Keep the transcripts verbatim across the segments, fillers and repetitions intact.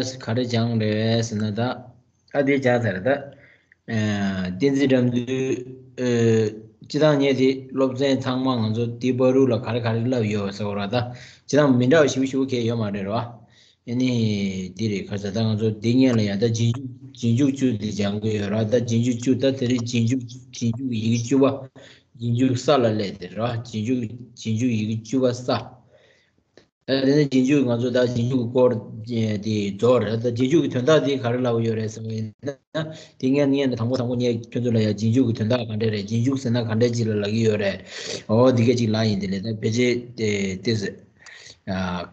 ག་རེ་སྦྱངས་རེད་ཟེར་ན་ད། ཨ་དེ་སྦྱངས་ཚར་ད། ཨ་བསྟན་འཛིན་རབ་འདུས། ཨ་སྤྱི་བཏང་ངས་དེ་སློབ་ཚན་ཚང་མ་ང་ཚོ་དེ་བར་དུ་ལ་ག་རེ་ག་རེ་བསླབས་ཡོད་ཟེར་བ་ར་ད། སྤྱི་བཏང་མི་འདྲ་བ་ཞིབ་ཞིབ་གས་ཡོད་མ་རེད་ར། ཨ་ནི་དེ་རེད་ག་ཟེར་ད་ང་ཚོ་དེ་སྔོན་ལ་ཡང་ད་རྗེས་འཇུག་རྗེས་འཇུག་བཅུ་དེ་སྦྱང་གི་ཡོད་ར། ད་རྗེས་འཇུག་བཅུ་ད་དེ་རིང་རྗེས་འཇུག་རྗེས་འཇུག་ཡི་གེ་བཅུ་པ། རྗེས་འཇུག་ས་ལ་སླེབས་དེ་ར། རྗེས་འཇུག་རྗེས་འཇུག་ཡི་གེ་བཅུ་པ་ས། ད་དེ་ནས་རྗེས་འཇུག་ང་ཚོ་ད་རྗེས་འཇུག་གི་སྐོར་དེ་རྫོགས་རེད། ད་རྗེས་འཇུག་གི་དོན་དག་དེ་ག་རེ་ལབ་ཡོད་རེད་ཟེར་བ་ཡིན་ན། དེ་ངས་ངས་ནས་དང་པོ་དང་པོ་ངས་ཁྱོད་ཚོ་ལ་ཡ་རྗེས་འཇུག་གི་དོན་དག་ག་འདྲ་རེད། རྗེས་འཇུག་ཟེར་ན་ག་འདྲ་ཅིག་ལ་ལབ་ཀྱི་ཡོད་རེད། འོ་འདི་ག་ཅིག་ལབ་ཡིན། དེ་ལས་ད་ཕལ་ཆེར་དེ་དེ་ཟེར་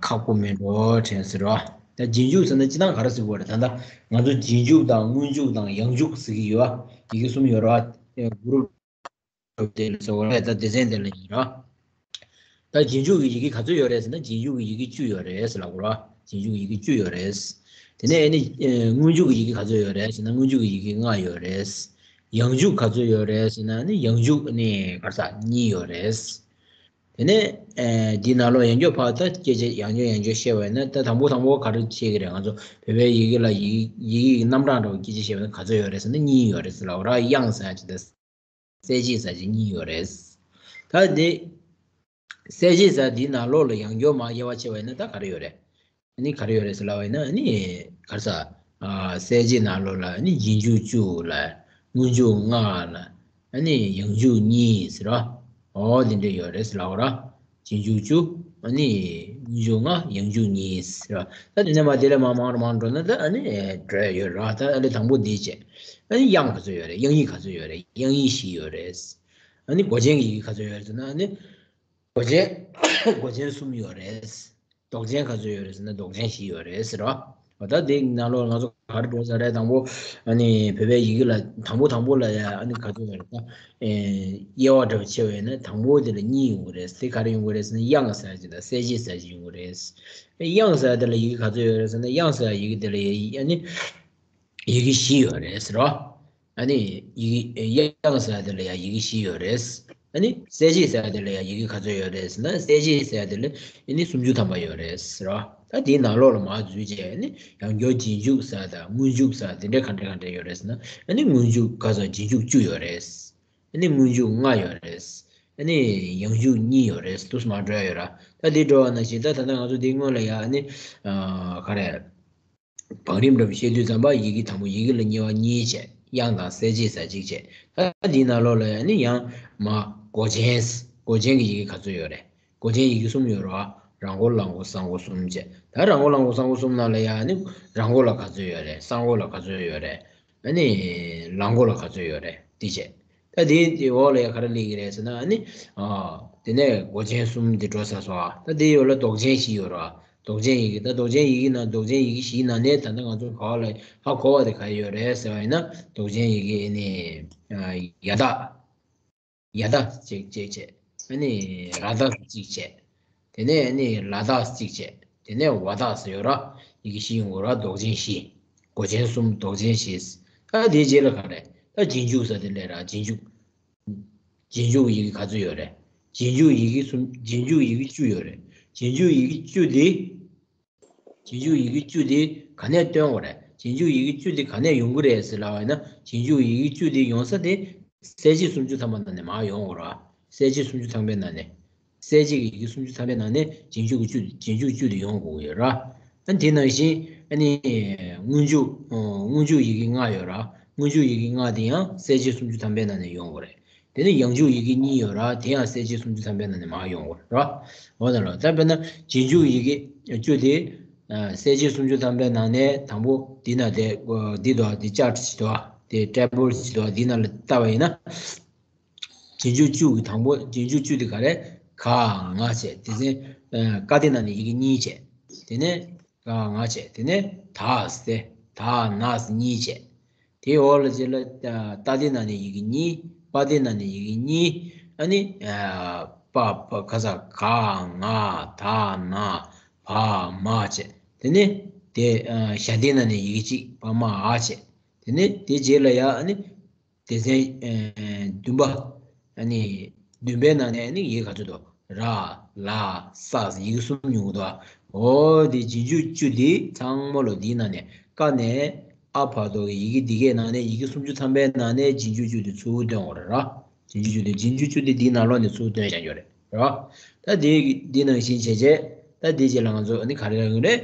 ཁག་པོ་མེད་འགྲོ་དྲན་ཟེར་བ། ད་རྗེས་འཇུག་ཟེར་ན་སྤྱི་བཏང་ག་རེ་ཟེར་དགོས་རེད། ད་ལྟ་ང་ཚོ་རྗེས་འཇུག་དང་སྔོན་འཇུག་དང་ཡང་འཇུག་ཟེར་གྱི་ཡོད་ཡི་གེ་གསུམ་ཡོད་ར། གུ་རུབ། དེ་ལ་ཟེར་བ་རེད། ད་སྡེ་ཚན་དེ་ལ་ཡིན་ར། ད་རྗེས་འཇུག་གི་ཡི་གེ་ག་ཚོད་ཡོད་རེད་ཟེར་ན་རྗེས་འཇུག་གི་ཡི་གེ་བཅུ་ཡོད་རེད་ཟེར་ལབ་དགོས་ར། རྗེས་འཇུག་གི་ཡི་གེ་བཅུ་ཡོད་རེད། དེ་ནས་ཨ་ནི་ཨེ་སྔོན་འཇུག་གི་ཡི་གེ་ག་ཚོད་ཡོད་རེད་ཟེར་ན་སྔོན་འཇུག་གི་ཡི་གེ་ལྔ་ཡོད་རེད། ཡང་འཇུག་ག་ཚོད་ཡོད་རེད་ཟེར་ན་ཨ་ནི་ཡང་འཇུག་ཨ་ནི་ག་རེ་ཟ་གཉིས་ཡོད་རེད། དེ་ནས་ཨེ་འདི་ནང་ལོགས་ཡང་བསྐྱར་ཕར་ད་སྐད་ཆ་ཡང་བསྐྱར་ཡང་བསྐྱར་བཤད་པ་ཡིན་ན་ད་དང་པོ་དང་པོ་ག་རེ་བཤད་ཀྱི་རེད། ང་ཚོ་བོད་པའི་ཡི་གེ་ལ་ཡི་གེ་ཡི་གེ་གི་རྣམ་གྲངས་འདྲ་བོ་སྐད་ཆ་བཤད་པ་ཡིན་ན་ག་ཚོད་ཡོད་རེད་ཟེར་ན་གཉིས་ཡོད་རེད་ཟེར་ལབ་ར། དབྱངས་ཟེར་ཡ་ཅིག་དང་། གསལ་བྱེད་ཟེར་ཅིག་གཉིས་ཡོད་རེད། ད་འདི་གསལ་བྱེད་ཟེར་འདིའི་ནང་ལོགས་ལ་ཡང་བསྐྱར་མར་དབྱེ་བ་ཕྱེ་བ་ཡིན་ན་ད་ག་རེ་ཡོད་རེད། ཨ་ནི་ག་རེ་ཡོད་རེད་ཟེར་ལབ་པ་ཡིན་ན་ཨ་ནི་ག་རེ་ཟ། ཨ་གསལ་བྱེད་ནང་ལོགས་ལ་ཨ་ནི་རྗེས་འཇུག་བཅུ་ལ། སྔོན་འཇུག་ལྔ་ལ། ཨ་ནི་ཡང་འཇུག་གཉིས་ཟེར་རོ། འོ་འདི་འདྲ་ཡོད་རེད་ཟེར་ལབ་པ་ར། རྗེས་འཇུག་བཅུ། ཨ་ནི་སྔོན་འཇུག་ལྔ་ཡང་འཇུག་གཉིས་ཟེར་རོ། ད་དེ་ནས་མར་དེ་ལས་མར་མང་རུ་མང་རུ་འགྲོ་ན་ད་ཨ་ནི་འགྲོ་ཡ་ཡོད་རེད་བ། ད་ཨ་ནི་དང་པོ་འདི་བྱས། ཨ་ནི་དབྱངས་ག་ཚོད་ཡོད་རེད། དབྱངས་ཡིག་ག་ཚོད་ཡོད་རེད། དབྱངས་ཡིག་བཞི་ཡོད་རེད། ཨ་ནི་མགོ་ཅན་གྱི་ཡི་གེ་ག་ཚོད་ཡོད་རེད་ཟེར་ན་ཨ་ནི། མགོ་ཅན། མགོ་ཅན་གསུམ་ཡོད་རེད། འདོགས་ཅན་ག་ཚོད་ཡོད་རེད་ཟེར་ན་འདོགས་ཅན་བཞི་ཡོད་རེད་ཟེར་རོ། འོ་ད་དེ་ནང་ལོགས་ང་ཚོ་ག་རེ་འགྲོ་ས་རེད། དང་པོ་ཨ་ནི་བོད་པའི་ཡི་གེ་ལ་དང་པོ་དང་པོ་ལ་ཡ་ཨ་ནི་ག་ཚོད་ཡོད་རེད་ད། ཨེ་དབྱེ་བ་འདྲ་བོ་ཕྱེ་བ་ཡིན་ན་དང་པོ་དེ་ལ་གཉིས་ཡོང་གི་རེད། དེ་ག་རེ་ཡོང་གི་རེད་ཟེར་ན་དབྱངས་ཟེར་ཡ་ཅིག་དང་གསལ་བྱེད་ཟེར་ཡ་ཅིག་ཡོང་གི་རེད། དབྱངས་ཟེར་ཡ་དེ་ལ་ཡི་གེ་ག་ཚོད་ཡོད་རེད་ཟེར་ན་དབྱངས་ཟེར་ཡ་ཡི་གེ་དེ་ལ་ཡ་ཨ་ནི། ཡི་གེ་བཞི་ཡོད་རེད་ཟེར་རོ། ཨ་ནི་ཡི་གེ་དབྱངས་ཟེར་ཡ་དེ་ལ་ཡང་ཡི་གེ་བཞི་ཡོད་རེད། ཨ་ནི་གསལ་བྱེད་ཟེར་ཡ་དེ་ལ་ཡང་ཡི་གེ་ག་ཚོད་ཡོད་རེད་ཟེར་ན་གསལ་བྱེད་ཟེར་ཡ་དེ་ལ་ཨ་ནི་སུམ་ཅུ་ཐམ་པ་ཡོད་རེད་ཟེར་རོ། ད་དེའི་ནང་ལོགས་ལ་མར་འཛུལ་བྱས་ཨ་ནི་ཡང་བསྐྱར་རྗེས་འཇུག་ཟེར་ཡ་དང་སྔོན་འཇུག་ཟེར་ཡ་དེ་འདྲ་ག་འདྲ་ག་འདྲ་ཡོད་རེད་ཟེར་ན་ཨ་ནི་སྔོན་འཇུག་ག་ཚོད་རྗེས་འཇུག་བཅུ་ཡོད་རེད། ཨ་ནི་སྔོན་འཇུག་ལྔ་ཡོད་རེད། ཨ་ནི་ཡང་འཇུག་གཉིས་ཡོད་རེད། འདུག་སེ་མར་འགྲོ་ཡ་ཡོད་ར། ད་དེ་འགྲོ་བ་ནང་བཞིན་ད་ད་ལྟ་ང་ཚོ་འདི་སྔོན་ལ་ཡ་ཨ་ནི་ག་རེ། བང་རིམ་འདྲ་བོ་བཤད་དུས་ཙམ་པ་ཡི་གེ་དང་པོ་ཡི་གེ་ལ་དབྱེ་བ་གཉིས་བྱས། དབྱངས་དང་གསལ་བྱེད་ཟེར་གཅིག་བྱས། ད་འདིའི་ནང་ལོགས་ལ་ཡང་ནི་ཡང་མ་མགོ་ཅན། མགོ་ཅན་གྱི་ཡི་གེ་ག་ཚོད་ཡོད་རེད། མགོ་ཅན་ཡི་གེ་གསུམ་ཡོད་རེད་བ། ར་མགོ་ལ་མགོ་ས་མགོ་གསུམ་བྱས། ད་ར་མགོ་ལ་མགོ་ས་མགོ་གསུམ་ནང་ལ་ཡང་ནི་ར་མགོ་ལ་ག་ཚོད་ཡོད་རེད། ས་མགོ་ལ་ག་ཚོད་ཡོད་རེད། ཨ་ནི་ལ་མགོ་ལ་ག་ཚོད་ཡོད་རེད་དེ་བྱས། ད་དེ་དེ་འོག་ལ་ཡང་ག་རེ་སླེབས་ཀྱི་རེད་ཟེར་ན་ཨ་ནི། ཨ་དེ་ནས་མགོ་ཅན་གསུམ་དེ་འགྲོ་ཚར་སོང་ཨ། ད་དེ་ཡོད་ལ་འདོགས་ཅན་བཞི་ཡོད་རེད་བ། འདོགས་ཅན་ཡི་གེ་ད་འདོགས་ཅན་ཡི་གེ་ན་འདོགས་ཅན་ཡི་གེ་བཞིའི་ནང་ནས་ད་ལྟ་ང་ཚོ་ག་བ་ལ་ཧ་གོ་བ་དེ་ག་ཡོད་རེད་ཟེར་བ་ཡིན་ན་འདོགས་ཅན་ཡི་གེ་ཨ་ནི། ཡ་བཏགས། ཡ་བཏགས་གཅིག་གཅིག་བྱས། ཨ་ནི་ར་བཏགས་གཅིག་བྱས། དེ་ནས་ཨ་ནི་ལ་བཏགས་གཅིག་བྱས། དེ་ནས་ཝ་བཏགས་ཡོད་ར། ཡི་གེ་བཞི་ཡོང་གི་ར་འདོགས་ཅན་བཞི། མགོ་ཅན་གསུམ་འདོགས་ཅན་བཞི། ད་དེའི་རྗེས་ལ་ག་རེ། ད་རྗེས་འཇུག་ཟེར་དེ་ལས་ར་རྗེས་འཇུག་རྗེས་འཇུག་ཡི་གེ་ག་ཚོད་ཡོད་རེད། རྗེས་འཇུག་ཡི་གེ་གསུམ། རྗེས་འཇུག་ཡི་གེ་བཅུ་ཡོད་རེད། རྗེས་འཇུག་ཡི་གེ་བཅུ་དེ། རྗེས་འཇུག་ཡི་གེ་བཅུ་དེ་ག་ནས་སྟོན་དགོས་རེད། རྗེས་འཇུག་ཡི་གེ་བཅུ་དེ་ག་ནས་ཡོང་གི་རེད་ཟེར་ལབ་པ་ཡིན་ན་རྗེས་འཇུག་ཡི་གེ་བཅུ་དེ་ཡོང་ས་དེ་གསལ་བྱེད་སུམ་ཅུ་ཐམ་པ་ནང་ནས་མར་ཡོང་དགོས་རེད། གསལ་བྱེད་སུམ་ཅུ་ཐམ་པའི་ནང་ནས། གསལ་བྱེད་ཀྱི་ཡི་གེ་སུམ་ཅུ་ཐམ་པའི་ནང་ནས་རྗེས་འཇུག་གི་བཅུ། རྗེས་འཇུག་བཅུ་དེ་ཡོང་དགོས་ཀྱི་ཡོད་ར། ཨ་དེ་ནང་བཞིན་ཨ་ནི་སྔོན་འཇུག་སྔོན་འཇུག་ཡི་གེ་ལྔ་ཡོད་ར། སྔོན་འཇུག་ཡི་གེ་ལྔ་དེ་ཡང་གསལ་བྱེད་སུམ་ཅུ་ཐམ་པའི་ནང་ནས་ཡོང་དགོས་རེད། དེ་ནས་ཡང་འཇུག་ཡི་གེ་གཉིས་ཡོད་ར། དེ་ཡང་གསལ་བྱེད་སུམ་ཅུ་ཐམ་པའི་ནང་ནས་མར་ཡོང་དགོས་ར། འོ་ན་ལ་ད་དཔེར་ན་རྗེས་འཇུག་ཡི་གེ་བཅུ་དེ་གསལ་བྱེད་སུམ་ཅུ་ཐམ་པའི་ནང་ནས་དང་པོ་འདི་ན་དེ་འདི་དོ་འདི་ཅར་ཊི་ཞིག་དོ་དེ་ཊེ་བལ་ཞིག་དོ་འདི་ན་ལ་ལྟ་བ་ཡིན་ན། རྗེས་འཇུག་བཅུ་གི་དང་པོ་རྗེས་འཇུག་བཅུ་དེ་ག་རེ། ག་ང་བྱས། དེ་ཚེ་ཀ་དེ་ནང་ནས་ཡི་གེ་གཉིས་བྱས། དེ་ནས་ག་ང་བྱས། དེ་ནས་ད་ཟེར་ད་ན་ཟེར་གཉིས་བྱས། དེའི་འོག་ལ་རྗེས་ལ་ཏ་དེ་ནང་ནས་ཡི་གེ་གཉིས། པ་དེ་ནང་ནས་ཡི་གེ་གཉིས། ཨ་ནི་པ་པ་ག་ས་ག་ང་ད་ན་བ་མ་བྱས། དེ་ནས་དེ་ཞ་དེ་ནང་ནས་ཡི་གེ་གཅིག་པ་མ་འ་བྱས། དེ་ནས་དེ་རྗེས་ལ་ཡ་ཨ་ནི། སྡེ་ཚན་བདུན་པ། ཨ་ནི་བདུན་པའི་ནང་ནས་ཨ་ནི་ཡི་གེ་ག་ཚོད་འདུག་ར་ལ་ས་ཡི་གེ་གསུམ་ཡོང་གི་འདུག་འོ་དེ་རྗེས་འཇུག་བཅུ་དེ་ཚང་མ་ལོ་དེའི་ནང་ནས་ཀ་ནས་ཨ་བར་དུ་གི་ཡི་གེ་འདི་གའི་ནང་ནས་ཡི་གེ་སུམ་ཅུ་ཐམ་པའི་ནང་ནས་རྗེས་འཇུག་བཅུ་དེ་ཚུར་འདོན་དགོས་རེད་ར། རྗེས་འཇུག་བཅུ་དེ་རྗེས་འཇུག་བཅུ་དེ་འདིའི་ནང་ལོགས་ནས་ཚུར་འདོན་བྱ་རྒྱུ་རེད་ར། ད་དེ་འདི་ནང་བཞིན་བྱས་རྗེས་ད་དེ་རྗེས་ལ་ང་ཚོ་ཨ་ནི་ག་རེ་ཡོང་རེད།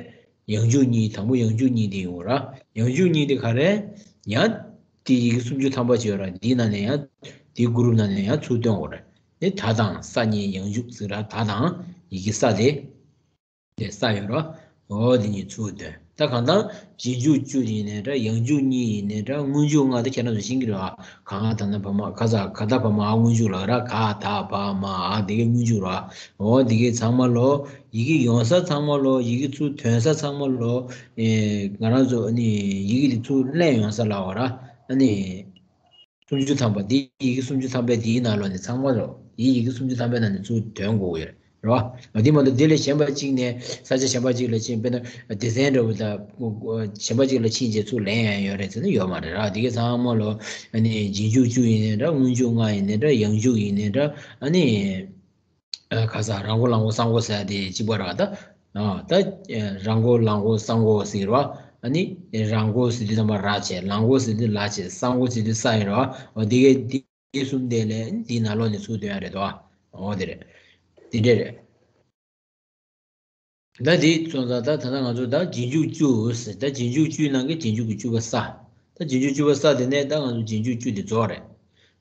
ཡང་འཇུག་གཉིས། དང་པོ་ཡང་འཇུག་གཉིས་དེ་ཡོང་ར། ཡང་འཇུག་གཉིས་དེ་ག་རེ། ཡང་དེ་ཡི་གེ་སུམ་ཅུ་ཐམ་པ་ཅིག་ཡོད་ར། འདིའི་ནང་ནས་ཡང་དེའི་གུ་རུབ་ནང་ནས་ཡང་ཚུར་འདོན་དགོས་རེད། དེ་ད་དང་ས་གཉིས་ཡང་འཇུག་ཟེར་ར། ད་དང་ཡི་གེ་ས་དེ། དེ་ས་ཡོད་ར། འོ་དེ་གཉིས་ཚུར་འདོན། ད་གང་ལྟར་རྗེས་འཇུག་བཅུ་ཡིན་ནའི་འདྲ། ཡང་འཇུག་གཉིས་ཡིན་ནའི་འདྲ། སྔོན་འཇུག་ལྔ་དེ་ཁྱེད་རང་ཚོ་ཤེས་ཀྱི་རེད་བ། ག་ང་ད་ན་བ་མ། ག་ས་ག་ད་བ་མ་ཨ་སྔོན་འཇུག་ལ་ར། ག་ད་བ་མ་ཨ་དེ་གའི་སྔོན་འཇུག་ར། འོ་དེ་གའི་ཚང་མ་ལོ། ཡི་གེ་ཡོང་ས་ཚང་མ་ལོ། ཡི་གེ་ཚུར་འདོན་ས་ཚང་མ་ལོ། ཨེ་ང་རང་ཚོ་ཨ་ནི་ཡི་གེ་དེ་ཚུར་ལེན་ཡོང་ས་ལ་བ་ར། ཨ་ནི་སུམ་ཅུ་ཐམ་པ་འདི་ཡི་གེ་སུམ་ཅུ་ཐམ་པའི་འདིའི་ནང་ལོགས་ནས་ཚང་མ་ལོ། འདི་ཡི་གེ་སུམ་ཅུ་ཐམ་པའི་ནང་ནས་ཚུར་འདོན་དགོས་ཀྱི་ཡོད་རེད་བ། འདི་མ་གཏོགས་འདི་ལས་གཞན་པ་གཅིག་ནས་ས་ཆ་གཞན་པ་གཅིག་ལ་ཕྱིན། དཔེར་ན་སྡེ་ཚན་འདྲ་བོ་དང་གཞན་པ་གཅིག་ལ་ཕྱིན་རྗེས་ཚུར་ལེན་ཡ་ཡོད་རེད་ཟེར་ན་ཡོད་མ་རེད་ར། འདི་གའི་ཚང་མ་ལོ། ཨ་ནི་རྗེས་འཇུག་བཅུ་ཡིན་ནའི་འདྲ། སྔོན་འཇུག་ལྔ་ཡིན་ནའི་འདྲ། ཡང་འཇུག་ཡིན་ནའི་འདྲ། ཨ་ནི། ཨ་ག་ས་རང་མགོ་ལང་མགོ་གསང་མགོ་ཟེར་ཡ་དེ་གཅིག་པ་རེད་བ། ད། ཨ་ད། ཨ་རང་མགོ་ལང་མགོ་གསང་མགོ་ཟེར་བ། ཨ་ནི། རང་མགོ་ཟེར་དུས་ཙམ་པ་ར་བྱས། ལང་མགོ་ཟེར་དུས་ལ་བྱས། གསང་མགོ་ཟེར་དུས་ས་ཡིན་རེད་བ། འོ་དེ་གའི་དེ་གསུམ་དེ་ལས་འདིའི་ནང་ལོགས་ནས་ཚུར་འདོན་ཡ་རེད་དོ། འོ་དེ་རེད། དེ་འདྲས་རེད། ད་དེ་སོང་ཙང་ད་ད་ལྟ་ང་ཚོ་ད་རྗེས་འཇུག་བཅུ་ཟེར། ད་རྗེས་འཇུག་བཅུའི་ནང་གི་རྗེས་འཇུག་གི་བཅུ་པ་ས། ད་རྗེས་འཇུག་བཅུ་པ་ས་དེ་ནས་ད་ང་ཚོ་རྗེས་འཇུག་བཅུ་དེ་རྫོགས་རེད།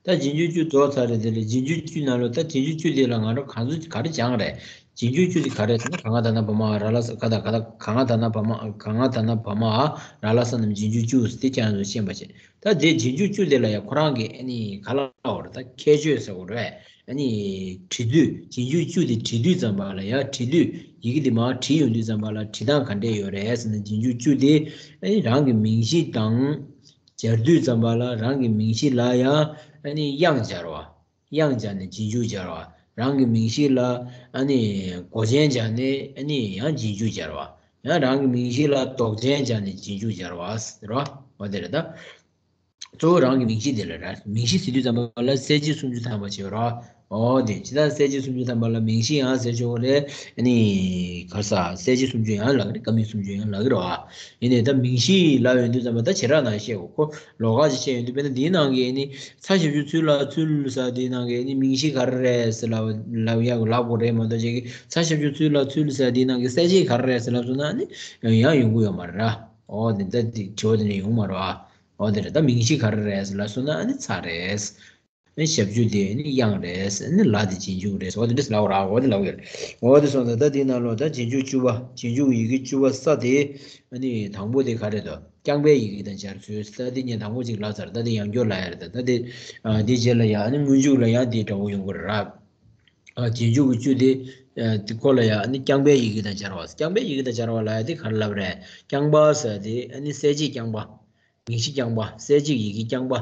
ད་རྗེས་འཇུག་བཅུ་རྫོགས་ཚར་རེད། དེ་ལས་རྗེས་འཇུག་བཅུ་ནང་ལོ། ད་རྗེས་འཇུག་བཅུ་དེ་ལ་ང་རང་ག་ཚོད་ག་རེ་སྦྱངས་རེད། རྗེས་འཇུག་བཅུ་དེ་ག་རེ་ཟེར་ན། ག་ང་ད་ན་བ་མ་ར་ལ་ས། ག་ད་ག་ད་ག་ང་ད་ན་བ་མ། ག་ང་ད་ན་བ་མ་ཨ་ར་ལ་ས་རྣམས་རྗེས་འཇུག་བཅུ་ཟེར་དེ་ཁྱེད་རང་ཚོ་ཤེས་པ་བྱེད། ད་དེ་རྗེས་འཇུག་བཅུ་དེ་ལ་ཡང་ཁོ་རང་གི་ཨ་ནི་ག་ལ་འོ་རེད། ད་ཁྱད་ཆོས་ཟེར་དགོས་རེད། ཨ་ནི་བྲིས་དུས། རྗེས་འཇུག་བཅུ་དེ་བྲིས་དུས་ཙམ་པ་ལ་ཡང་། བྲིས་དུས་ཡི་གེ་དེ་མར་བྲིས་ཡོང་དུས་ཙམ་པ་ལ་བྲིས་སྟངས་ག་འདྲས་ཡོད་རེད་ཟེར་ན། རྗེས་འཇུག་བཅུ་དེ་ཨ་ནི་རང་གི་མིང་གཞི་དང་སྦྱར་དུས་ཙམ་པ་ལ་རང་གི་མིང་གཞི་ལ་ཡང་ཨ་ནི་དབྱངས་སྦྱར་བ། དབྱངས་སྦྱར་ནས་རྗེས་འཇུག་སྦྱར་བ། རང་གི་མིང་གཞི་ལ་ཨ་ནི་མགོ་ཅན་སྦྱར་ནས་ཨ་ནི་ཡང་རྗེས་འཇུག་སྦྱར་བ། ཡང་རང་གི་མིང་གཞི་ལ་འདོགས་ཅན་སྦྱར་ནས་རྗེས་འཇུག་སྦྱར་བ་ཟེར་བ། འོ་དེ་རེད་ད། གཙོ་བོ་རང་གི་མིང་གཞི་དེ་ལ་ར། མིང་གཞི་ཟེར་དུས་ཙམ་པ་ལ་གསལ་བྱེད་སུམ་ཅུ་ཐམ་པ་བྱེད་ར། འོ་དེ་ཇི་ལྟར་གསལ་བྱེད་སུམ་ཅུ་ཐམ་པ་ལ་མིང་གཞི་ཡང་ཟེར་ཆོག་གི་རེད། ཨ་ནི་ག་ས་གསལ་བྱེད་སུམ་ཅུ་ཡང་ལབ་ཀྱི་རེད། ཀ་མད་སུམ་ཅུ་ཡང་ལབ་ཀྱི་རེད་བ། ཡིན་ནའི་ད་མིང་གཞི་ལབ་ཡོང་དུས་ཙམ་པ་ད་བྱེ་བྲག་ནང་བཤད་དགོས། ཁོ་ལོགས་ཀ་ཅིག་བཤད་ཡོང་དུས། དཔེར་ན་འདིའི་ནང་གི་ཨ་ནི་ཚ་ཞབས་ཀྱུ་ཚུ་ལ་ཚུལ་ཟེར་དེའི་ནང་གི་ཨ་ནི་མིང་གཞི་ག་རེ་རེད་ཟེར་ལབ་ལབ་ཡག་ལབ་དགོས་རེད་མ་གཏོགས། ཅིག་གིས་ཚ་ཞབས་ཀྱུ་ཚུ་ལ་ཚུལ་ཟེར་དེའི་ནང་གི་གསལ་བྱེད་ག་རེ་རེད་ཟེར་ལབ་སོང་ན་ཨ་ནི་ཡང་ཡོང་གི་ཡོད་མ་རེད་ར། འོ་དེ་ད་དེ་དྲི་བ་དེ་ནས་ཡོང་མ་རེད་བ། འོ་དེ་རེད། ད་མིང་གཞི་ག་རེ་རེད་ཟེར་ལབ་སོང་ན་ཨ་ནི་ཚ་རེད། ཨ་ནི་ཞབས་ཀྱུ་དེ་ཨ་ནི་དབྱངས་རེད། ཨ་ནི་ལ་དེ་རྗེས་འཇུག་རེད། འོ་དེ་འདྲ་ཟེར་ལབ་ར། འོ་དེ་ལབ་ཡོད་རེད། འོ་དེ་སོང་ཙང་ད་དེའི་ནང་ལོགས་ད་རྗེས་འཇུག་བཅུ་པ། རྗེས་འཇུག་ཡི་གེ་བཅུ་པ་ས་དེ་ཨ་ནི་དང་པོ་དེ་ག་རེ་རེད། རྐྱང་པའི་ཡི་གེ་དང་སྦྱར་ཚུལ། ད་དེ་ངས་དང་པོ་ཅིག་ལབ་ཚར། ད་དེ་ཡང་བསྐྱར་ལབ་ཡ་རེད། ད་ད་དེ་ཨ་དེ་རྗེས་ལ་ཡང་ཨ་ནི་སྔོན་འཇུག་ལ་ཡང་དེ་འདྲ་བོ་ཡོང་གི་རེད་ར། ཨ་རྗེས་འཇུག་གི་བཅུ་དེ་ཨ་དེ་ཁོ་ལ་ཡང་ཨ་ནི་རྐྱང་པའི་ཡི་གེ་དང་སྦྱར་བ། རྐྱང་པའི་ཡི་གེ་དང་སྦྱར་བ་ལབ་ཡ་དེ་ག་རེ་ལབ་རེད། རྐྱང་པ་ཟེར་དེ་ཨ་ནི་གསལ་བྱེད་རྐྱང་པ། མིང་གཞི་རྐྱང་པ། གསལ་བྱེད་ཀྱི་ཡི་གེ་རྐྱང་པ།